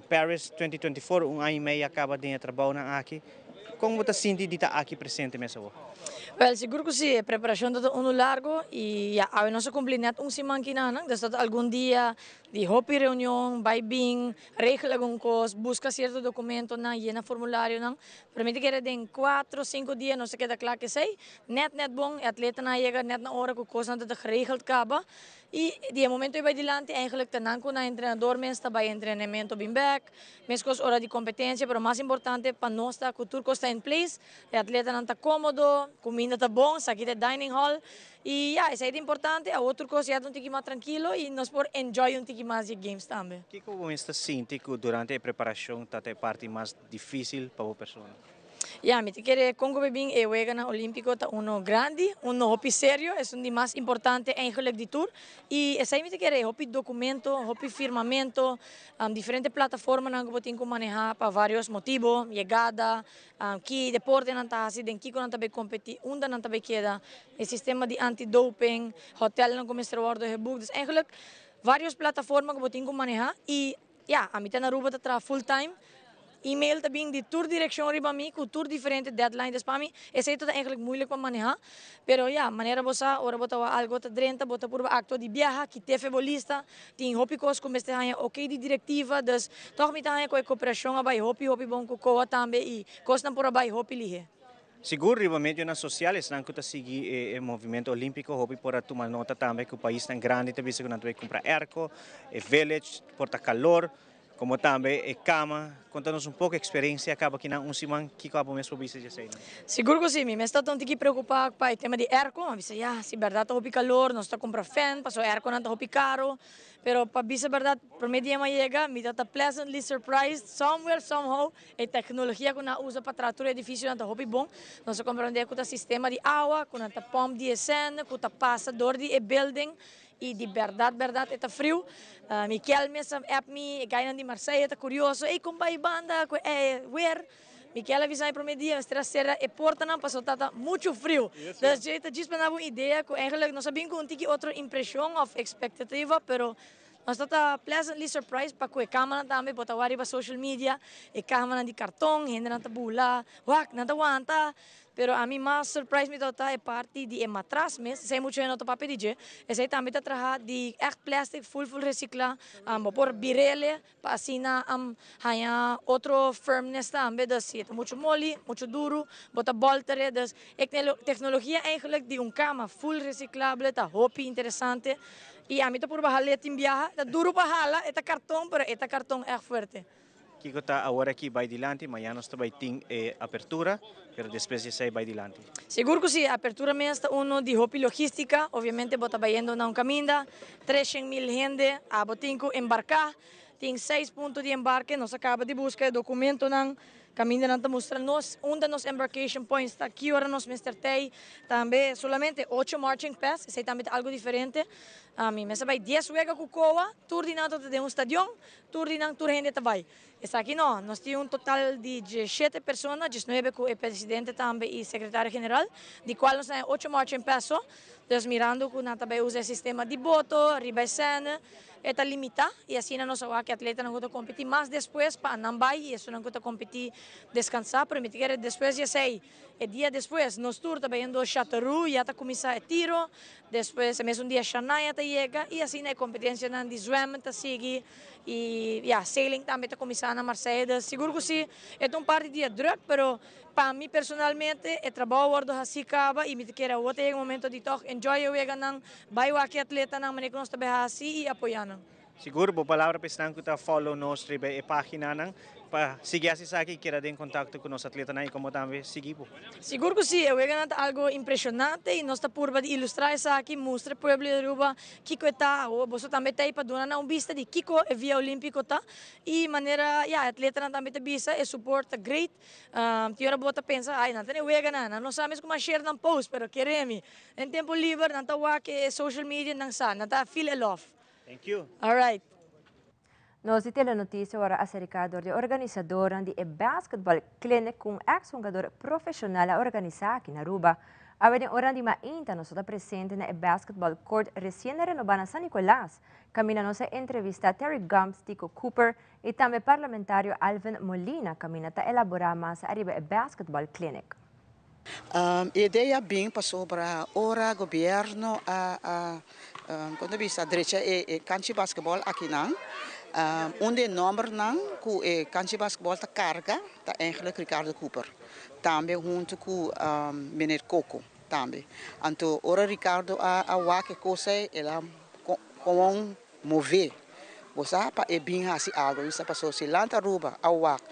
Paris 2024, un aña y media caba den e trabounan aki. Con bo ta sinti di ta aki presente mes awor? Wel, sigur cu si, e preparacion ta ta uno largo y ya, awe nos a cumpli net un siman kinanan, dus ta ta algun dia di hopi reunion, bay bin, regla algun cos, busca cierto documentonan, yena formularionan, pero mi ta kere den cuatro, cinco dia nos ta keda cla cu esey, net net bon, e atletanan a yega net na ora cu cosnan ta ta geregeld caba y di e momento ey bay dilanti eigenlijk ta nan cu nan entrenador mes ta bay entrenamento bin bek, Meskos ora di kompetensia, pero mas importante pa nos ta ku tur kos ta in place, e atletanan ta kómodo, kuminda ta bon, esaki ta e dining hall i ya, esei ta importante, awor tur kos ya ta un tiki mas trankilo i nos por enjoy un tiki mas di e games tambe. Kiko bo mester sinti ku durante e preparashon ta ta e parti mas difísil pa bo persona? Ya, mi ta kere kon ku bin e Weganan Olímpiko ta uno grandi, uno hopi serio, esun di mas importante eigenlijk di tur. I esei mi ta kere, hopi dokumento, hopi firmamento, diferente plataformanan ku bo tin ku manehá pa vários motibo, yegada, ki deportenan ta hasi, den kiko nan ta bai kompetí, unda nan ta bai keda, e sistema di anti-doping, hotèlnan ku mester wòrdu geboekt. Dus eigenlijk vários plataforma ku bo tin ku manehá i Ya, ami ta na Aruba ta traha full time. Email ta bin di tur direccion riba mi cu tur diferente deadline. Des pa mi esey ta eigenlijk moeilijk pa maneha. Pero ya, manera bo sa, ora bo ta wak algo ta drenta, bo ta purba actua di biaha, kitefe bo lista. Tin hopi cos cu mester haña ok di directiva. Dus toch mi ta haña cu e cooperacion a bay hopi hopi bon cu COA tambe y cosnan por a bay hopi lihe. Sigur riba medionan sosial esnan ku ta sigui e movimento olímpiko hopi por a tuma nota tambe ku paisnan grandi ta bisa ku nan ta bai kumpra airco, e village por ta kalor, komo tambe e kama. Konta nos un poko eksperensia kaba kinan un siman, kiko abo mes por bisa dje eseinan? Sigur ku si, mi mes ta un tiki preokupá pa e tema di airco, mi a bisa ya, si bèrdat ta hopi kalor nos ta kumpra fan pasobra airconan ta hopi karo. Pero pa bisa bèrdat promé dia mi a yega mi ta ta pleasantly surprised somewhere somehow E tecnologia cu nan a usa pa traha tur e edificionan ta hopi bon. Nos a comprende cu ta sistema di awa, cu nan ta pomp di e sende, cu ta pasa door di e building y di berdad berdad e ta friu. Mikel mes a app mi, e gainan di Marseille ta curioso, ey con bay banda cu e weer. Mikel a bisa mi prome dia mester a cera e portanan pasobra ta ta mucho friu. Dus dje ta djis pa nan bo un idea cu eigenlijk nos a bin cu un tiki otro impresion of expectativa pero Nos ta ta pleasantly surprised pa ku e kamanan tambe bo ta wak riba social media, e kamanan di karton, hendenan ta bula, wak, nan ta wanta. Pero ami mas surprised mi tabata e parti di e matras mes, esei muchu hende no ta papia di dje, esei tambe ta traha di ègt plastic full full recicla, bo por bir'ele pa asina haña otro firmness tambe, dus si e ta muchu moli, muchu duru, bo ta bolter'e, dus e teknologia eigenlijk di un kama full reciclable ta hopi interesante. I ami ta purba hal'é tin biaha. E ta duru pa hala, e ta karton, pero e ta karton ègt fuerte. Kiko ta awor aki bai dilanti? Mañana nos ta bai tin e apertura, pero despues di esei bai dilanti. Sigur ku si, e apertura mes ta unu di hopi logístika. Obviamente bo ta bayendo na un kaminda, treshen mil hende, abo tin ku embarká. Tin seis punto di embarke, nos a kaba di buska e dokumentonan. Kaminda nan ta mustra nos unda nos embarkation points ta, ki ora nos mester tei. Tambe solamente ocho marching pass, esei tambe ta algo diferente. Mi mester bai dies wega ku koa, tur di nan ta den un stadion, tur di nan tur hende ta bai. Esaki no, nos tin un total di diesshete persona, diesnuebe ku e presidente tambe i sekretario general, di kual nos ta haña ocho marching pass so. Dus mirando ku nan ta bai usa e sistema di boto riba e sène, E ta limitá i asina nos a wak e atletanan ku ta kompetí mas despues pa nan bai i esunnan ku ta kompetí deskansá. Pero mi ta kere despues di esei, e dia despues, nos tur ta bayendo Châteauroux, ya ta kuminsá e tiro, despues e mesun dia Shania ta yega i asina e kompetensianan di zwemmen ta sigui i ya, sailing tambe ta kuminsá na Marseille. Dus sigur ku si, e ta un par di dia drùk, pero Pa mi personalmente e trabou a wordo haci caba y mi ta kere awor ta yega momento di toch enjoy e weganan, bay wak e atletanan manera cu nos ta bay haci y apoya nan. Sigur, bo palabra pa esnan cu ta follow nos riba e paginanan pa sigui haci esaki y keda den contacto cu nos atletanan y como tambe sigui bo. Sigur cu si, e weganan ta algo impresionante y nos ta purba di ilustra esaki, mustra e pueblo di Aruba kico e ta awor, boso tambe ta ey pa duna nan un bista di kico e Via Olimpico ta y manera ya e atletanan tambe ta bisa e support ta great. Tin ora bo ta pensa, ay, nan ta den wega nan, nan no sa mes kuma share nan post, pero kere mi, den tempo liber nan ta wak e social media, nan sa, nan ta feel e love. Thank you. Alright. Nos di Telenoticia a worde acerca door di organisadornan di e Basketball Clinic cu un ex-hungador profesional a organisa aki na Aruba. Awe den oranan di mainta nos ta presente na e basketball court recien renoba na San Nicolas. Caminda nos a entrevista Terry Gumbs, Tico Cooper y tambe parlamentario Alvin Molina caminda ta elabora mas ariba e Basketball Clinic. E idea bin pasobra ora gobierno a a con ta bisa drecha e e canchi basketball akinan un di e nombernan cu e canchi basketball ta carga ta eigenlijk Ricardo Cooper tambe hunto cu meneer Coco tambe anto ora Ricardo a a wak e cos ey el a con Move. Bo sa pa e bin hasi algo. Mi sa paso si Land Aruba a wak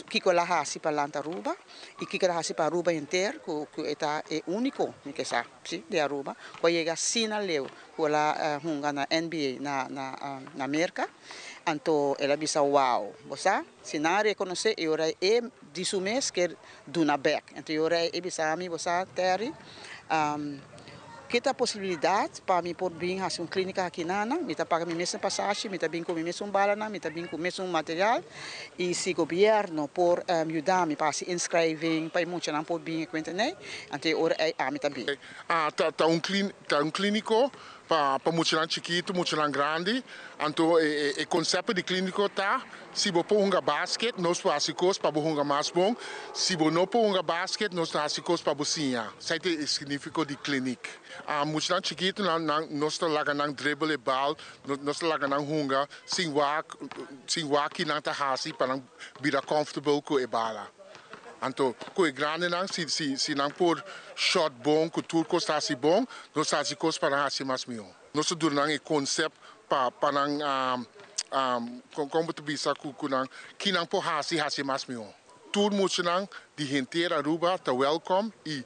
kiko el a hasi pa Land Aruba y kiko el a hasi pa Aruba henter ku ku e ta e uniko mi ke sa si di Aruba ku a yega asina leu ku el a hunga na NBA na na na Merka anto el a bisa wow bo sa si nan a rekonosé e ora e di su mes ker duna bek anto e ora e bisa mi bo sa Terry Ki ta posibilidad pa mi por bin haci un clinica aki nanan? Mi ta paga mi mesun pasashi, mi ta bin cu mi mesun balanan, mi ta bin cu mesun material y si gobierno por yuda mi pa haci inschrijving pa e muchanan por bin e cuenta ney, anto e ora ey ami ta bin. Ta un ta un clinico pa pa muchanan chikito, muchanan grandi, anto e concepto di clinico ta Si bo por hunga basket, nos por hasi kos pa bo hunga mas bon. Si bo no por hunga basket, nos ta hasi kos pa bo siña. Esei ta e signifiko di klinik. Muchanan chikitu nan nan nos ta laga nan dribble e bal, nos ta laga nan hunga sin wak sin wak ki nan ta hasi pa nan bira comfortable ku e bala. Anto ku e grandenan si si si nan por shot bon ku tur kos ta hasi bon, nos ta hasi kos pa nan hasi mas mihó. Nos ta duna nan e concept pa pa nan kon bo ta bisa ku ku nan ki nan por hasi hasi mas mihó. Tur muchanan di henter Aruba ta welkom i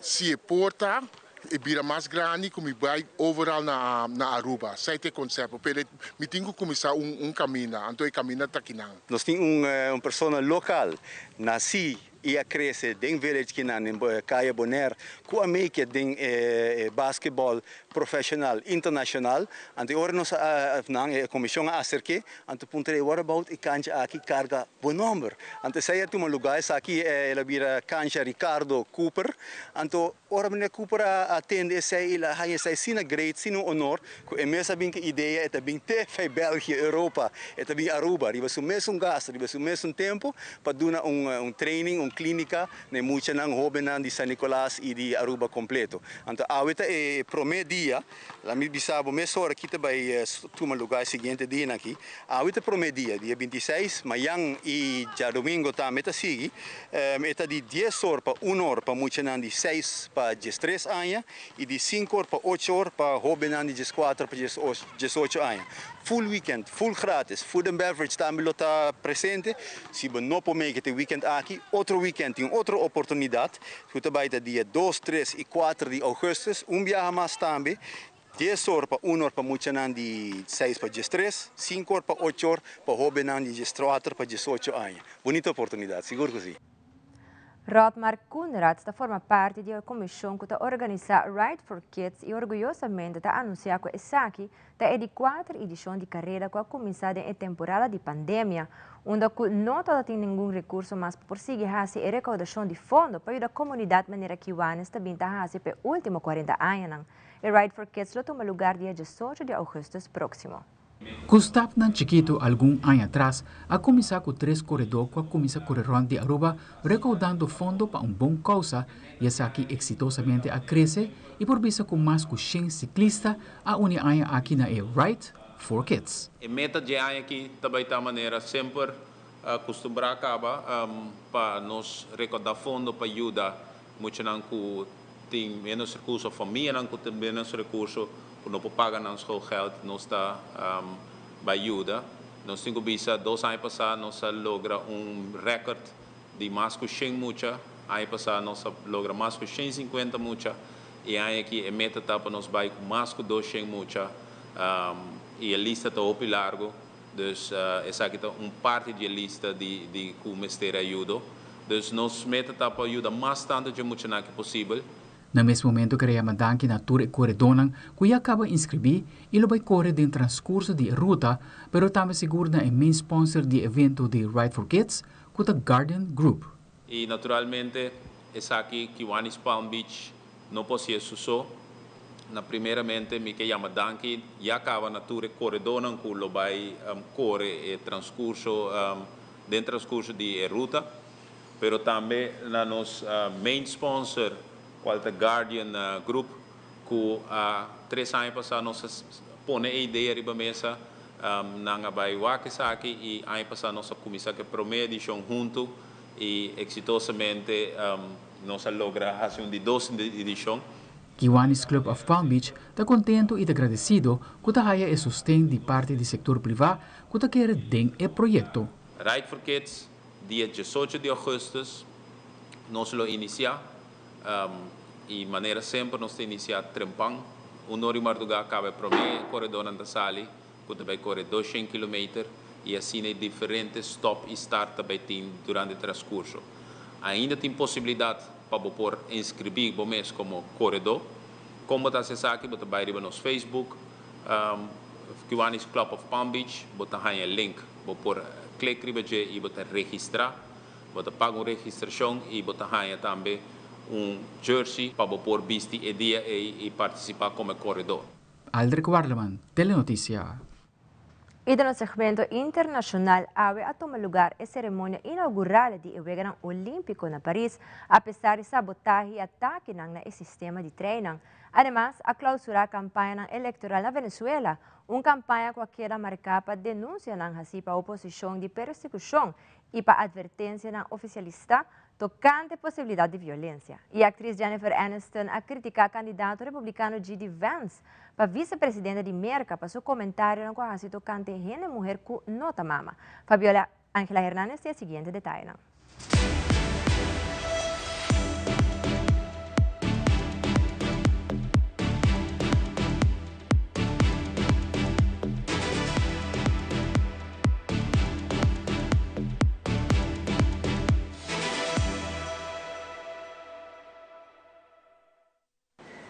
si e por ta e bira mas grandi ku mi bai overal na na Aruba. Esei ta e konsepto pero mi tin ku kuminsá un un kaminda anto e kaminda ta kinan. Nos tin un un persona lokal nasí I a crece den Village kinan den Kaya Bonaire cu a make it den e basketball professional internacional. Anto e ora nos a nan e comision a acerke anto puntra e what about e cancha aki carga bo nomber. Anto esey a tuma lugar esaki el a bira cancha Ricardo Cooper. Anto ora meneer Cooper a atende esey el a haya esey asina great asina un honor cu e mes a bin cu idea e ta bin te fey België Europa e ta bin Aruba riba su mesun gasto riba su mesun tempo pa duna un training, un clinica na e muchanan, hobennan di San Nicolas y di Aruba completo. Anto awe ta e prome dia, la mi bisa bo mesora ki ta bay tuma lugar e siguiente dianan aki. Awe ta e prome dia, dia bintiseis, mayan y djadomingo tambe ta sigui. E ta di dies or pa un or pa muchanan di seis pa diestres aña y di sinku or pa ocho or pa hobennan di dieskuater pa diesocho aña. Full weekend, full gratis. Food and beverage tambe lo ta presente. Si bo no por make it e weekend aki, otro weekend tin otro oportunidad cu ta bay ta dia dos, tres y cuater di augustus. Un biaha mas tambe, dies or pa un or pa muchanan di seis pa diestres, sinku or pa ocho or pa hobennan di diescuater pa diesocho aña. Bunita oportunidad, sigur cu si. Rodmar Coenraad ta forma parti di e komishon ku ta organisá Ride for Kids i orguyosamente ta anunsiá ku esaki ta e di kuater edishon di kareda ku a kuminsá den e temporada di pandemia, unda ku no tabatin ningun rekurso mas pa por sigui hasi e rekoudashon di fondo pa yuda komunidat manera Kiwanis ta bin ta hasi pa e último kuarenta añanan. E Ride for Kids lo tuma lugar dia diesocho di ougùstùs próksimo. Ku stapnan chikitu algun aña atras a kuminsá ku tres koredó ku a kuminsá kore rònt di Aruba rekoudando fondo pa un bon kousa i esaki eksitosamente a krese i por bisa ku mas ku shen siklista a uni aña aki na e Ride for Kids. E meta dje aña aki ta bai ta manera semper kustumbrá kaba pa nos rekoudá fondo pa yuda muchanan ku tin menos rekurso, famianan ku tin menos rekurso ku no por paga nan schoolgeld, nos ta bai yuda. Nos tin ku bisa dos aña pasá nos a logra un rèkòrt di mas ku shen mucha, aña pasá nos a logra mas ku shen sinkuenta mucha i aña aki e meta ta pa nos bai ku mas ku dos shen mucha i e lista ta hopi largu. Dus esaki ta un parti di e lista di di ku mester ayudo. Dus nos meta ta pa yuda mas tantu dje muchanan ki posibel. Na mes momento kere yama danki na tur e koredónan ku ya kaba inskribí i lo bai kore den transkurso di e ruta, pero tambe sigur na e main sponsor di e evento di Ride for Kids ku ta Guardian Group. I naturalmente esaki Kiwanis Palm Beach no por hasié su so. Na primeramente mi ke yama danki ya kaba na tur e koredónan ku lo bai kore e transkurso den transkurso di e ruta. Pero tambe na nos main sponsor cual ta Guardian Group cu a tres aña pasa nos a pone e idea riba mesa, nan a bay wak esaki y aña pasa nos a cuminsa cu e prome edicion hunto y exitosamente nos a logra haci un di dos edicion. Kiwanis Club of Palm Beach ta contento y ta agradecido cu ta haya e sosten di parti di sector priva cu ta kere den e proyecto. Ride for Kids Dia diesocho di augustus nos lo inicia y manera semper nos ta inicia trempan. Un or di marduga caba e prome coredornan ta sali cu ta bay core doshen kilometer y asina e diferente stop y start ta bay tin durante transcurso. Ainda tin posibilidad pa bo por inscribi bo mes como coredo. Con bo ta haci esaki? Bo ta bay riba nos Facebook Kiwanis Club of Palm Beach bo ta haña e link. Bo por klik riba dje i bo ta registrá. Bo ta paga un registrashon i bo ta haña tambe un jersey pa bo por bisti e dia ei i partisipá komo e koredó. Aldrich Warleman, Telenoticia. I den nos segmento internashonal awe a tuma lugar e seremonia inaugural di e Weganan Olímpiko na Paris, apesar di sabotahe i atakenan na e sistema di treinnan. Ademas, a klausurá kampañanan elektoral na Venezuela, un kampaña ku a keda marká pa denunsianan hasí pa oposishon di persekushon i pa atvertensianan ofisialistá tokante posibilidat di violensia. E aktris Jennifer Aniston a kritiká kandidato republikano JD Vance pa visepresidente di Merka pa su komentarionan ku a hasi tokante hende muher ku no ta mama. Fabiola Angela Hernandez tin e siguiente detayenan.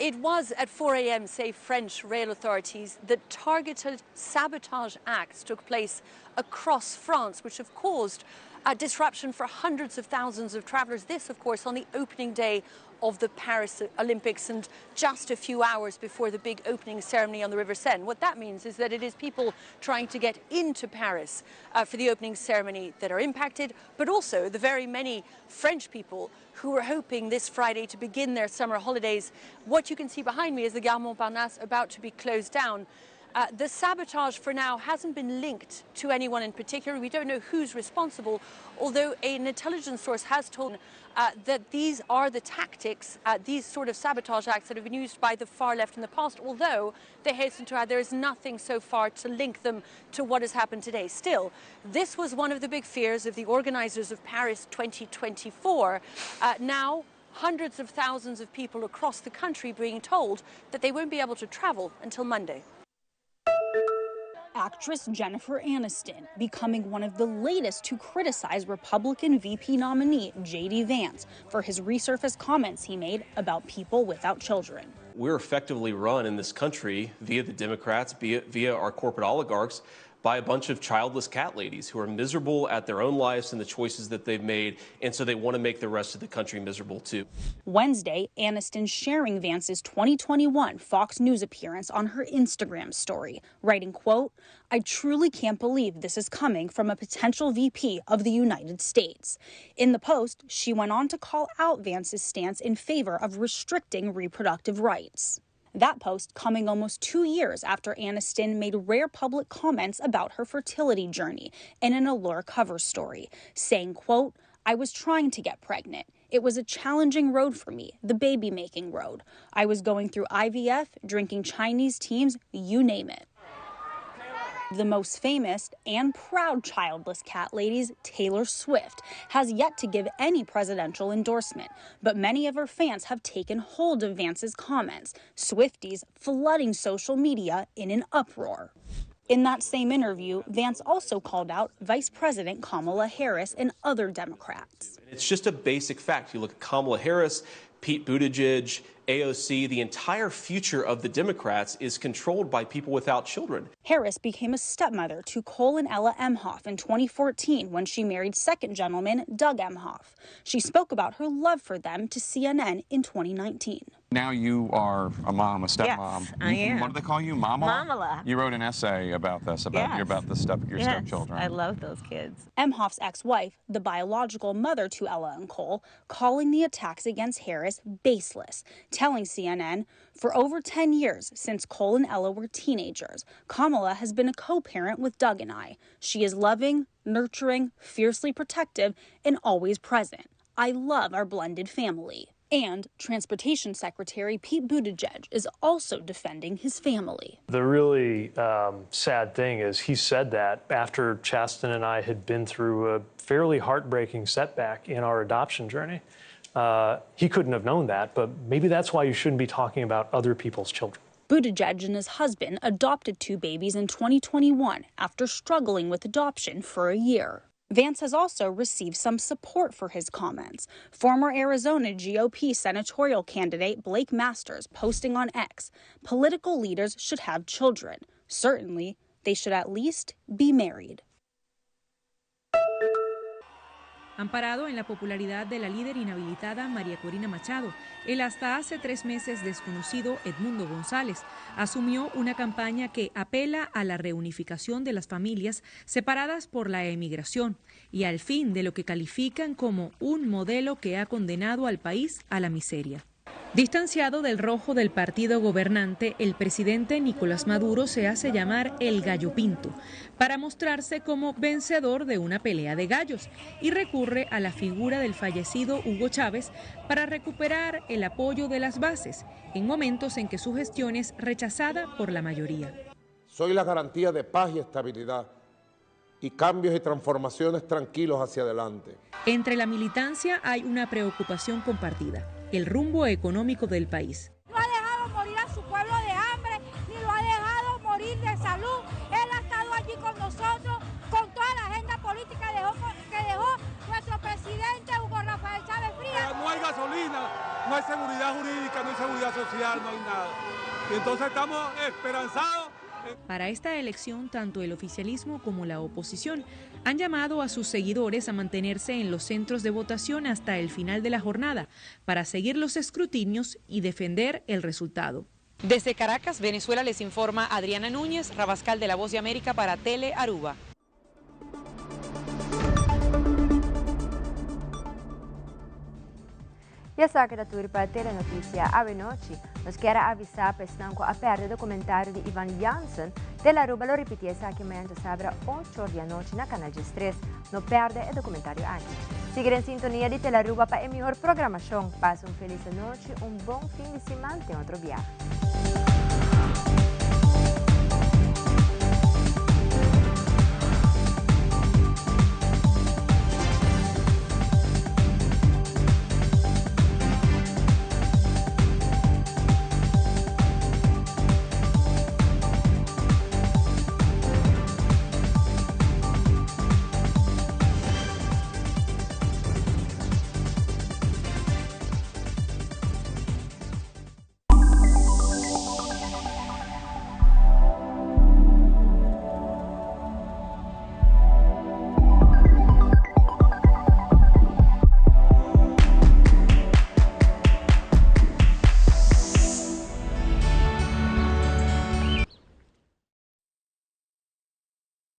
It was at 4 a.m., say French rail authorities, that targeted sabotage acts took place across France, which have caused a disruption for hundreds of thousands of travelers. This, of course, on the opening day of the Paris Olympics and just a few hours before the big opening ceremony on the River Seine. What that means is that it is people trying to get into Paris uh, for the opening ceremony that are impacted, but also the very many French people who were hoping this Friday to begin their summer holidays. What you can see behind me is the Gare Montparnasse about to be closed down. Uh, the sabotage for now hasn't been linked to anyone in particular. We don't know who's responsible, although an intelligence source has told uh, that these are the tactics, uh, these sort of sabotage acts that have been used by the far left in the past, although they hasten to add there is nothing so far to link them to what has happened today. Still, this was one of the big fears of the organizers of Paris 2024. Uh, now, hundreds of thousands of people across the country being told that they won't be able to travel until Monday. Actress Jennifer Aniston becoming one of the latest to criticize Republican VP nominee J.D. Vance for his resurfaced comments he made about people without children. We're effectively run in this country via the Democrats, via, via our corporate oligarchs, by a bunch of childless cat ladies who are miserable at their own lives and the choices that they've made, and so they want to make the rest of the country miserable too. Wednesday, Aniston sharing Vance's 2021 Fox News appearance on her Instagram story, writing, quote, I truly can't believe this is coming from a potential VP of the United States. In the post, she went on to call out Vance's stance in favor of restricting reproductive rights. That post coming almost two years after Aniston made rare public comments about her fertility journey in an Allure cover story, saying, quote, I was trying to get pregnant. It was a challenging road for me, the baby making road. I was going through IVF, drinking Chinese teams, you name it. The most famous and proud childless cat ladies, Taylor Swift, has yet to give any presidential endorsement, but many of her fans have taken hold of Vance's comments, Swifties flooding social media in an uproar. In that same interview, Vance also called out Vice President Kamala Harris and other Democrats. It's just a basic fact. You look at Kamala Harris, Pete Buttigieg, AOC, the entire future of the Democrats is controlled by people without children. Harris became a stepmother to Cole and Ella Emhoff in 2014 when she married second gentleman Doug Emhoff. She spoke about her love for them to CNN in 2019. Now you are a mom, a stepmom. Yes, I am. What do they call you, Mama? Momala. You wrote an essay about this, about yes. about the step your yes, stepchildren. I love those kids. Emhoff's ex-wife, the biological mother to Ella and Cole, calling the attacks against Harris baseless, telling CNN, for over 10 years since Cole and Ella were teenagers, Kamala has been a co-parent with Doug and I. She is loving, nurturing, fiercely protective, and always present. I love our blended family. And Transportation Secretary Pete Buttigieg is also defending his family. The really sad thing is he said that after Chasten and I had been through a fairly heartbreaking setback in our adoption journey. He couldn't have known that, but maybe that's why you shouldn't be talking about other people's children. Buttigieg and his husband adopted two babies in 2021 after struggling with adoption for a year. Vance has also received some support for his comments. Former Arizona GOP senatorial candidate Blake Masters posting on X, political leaders should have children. Certainly, they should at least be married. Amparado en la popularidad de la líder inhabilitada María Corina Machado, el hasta hace tres meses desconocido Edmundo González asumió una campaña que apela a la reunificación de las familias separadas por la emigración y al fin de lo que califican como un modelo que ha condenado al país a la miseria. Distanciado del rojo del partido gobernante, el presidente Nicolás Maduro se hace llamar el Gallo Pinto para mostrarse como vencedor de una pelea de gallos y recurre a la figura del fallecido Hugo Chávez para recuperar el apoyo de las bases en momentos en que su gestión es rechazada por la mayoría. Soy la garantía de paz y estabilidad y cambios y transformaciones tranquilos hacia adelante. Entre la militancia hay una preocupación compartida el rumbo económico del país. No ha dejado morir a su pueblo de hambre, ni lo ha dejado morir de salud. Él ha estado allí con nosotros, con toda la agenda política que dejó nuestro presidente Hugo Rafael Chávez Frías. No hay gasolina, no hay seguridad jurídica, no hay seguridad social, no hay nada. Y entonces estamos esperanzados. Para esta elección, tanto el oficialismo como la oposición han llamado a sus seguidores a mantenerse en los centros de votación hasta el final de la jornada para seguir los escrutinios y defender el resultado. Desde Caracas, Venezuela, les informa Adriana Núñez, Rabascal de La Voz de América para Tele Aruba. Y esaki ta tur pa Telenoticia awe nochi. Nos kier a avisa pa esnan cu a perde documentario di Ivan Jansen, Tele Aruba lo ripiti esaki mañan djasabra ocho or di anochi na Canal 13. No perde e documentario aki. Sigui den sintonia di Tele Aruba pa e mihor programacion. Pasa un feliz anochi, un bon fin di siman, te otro biaha.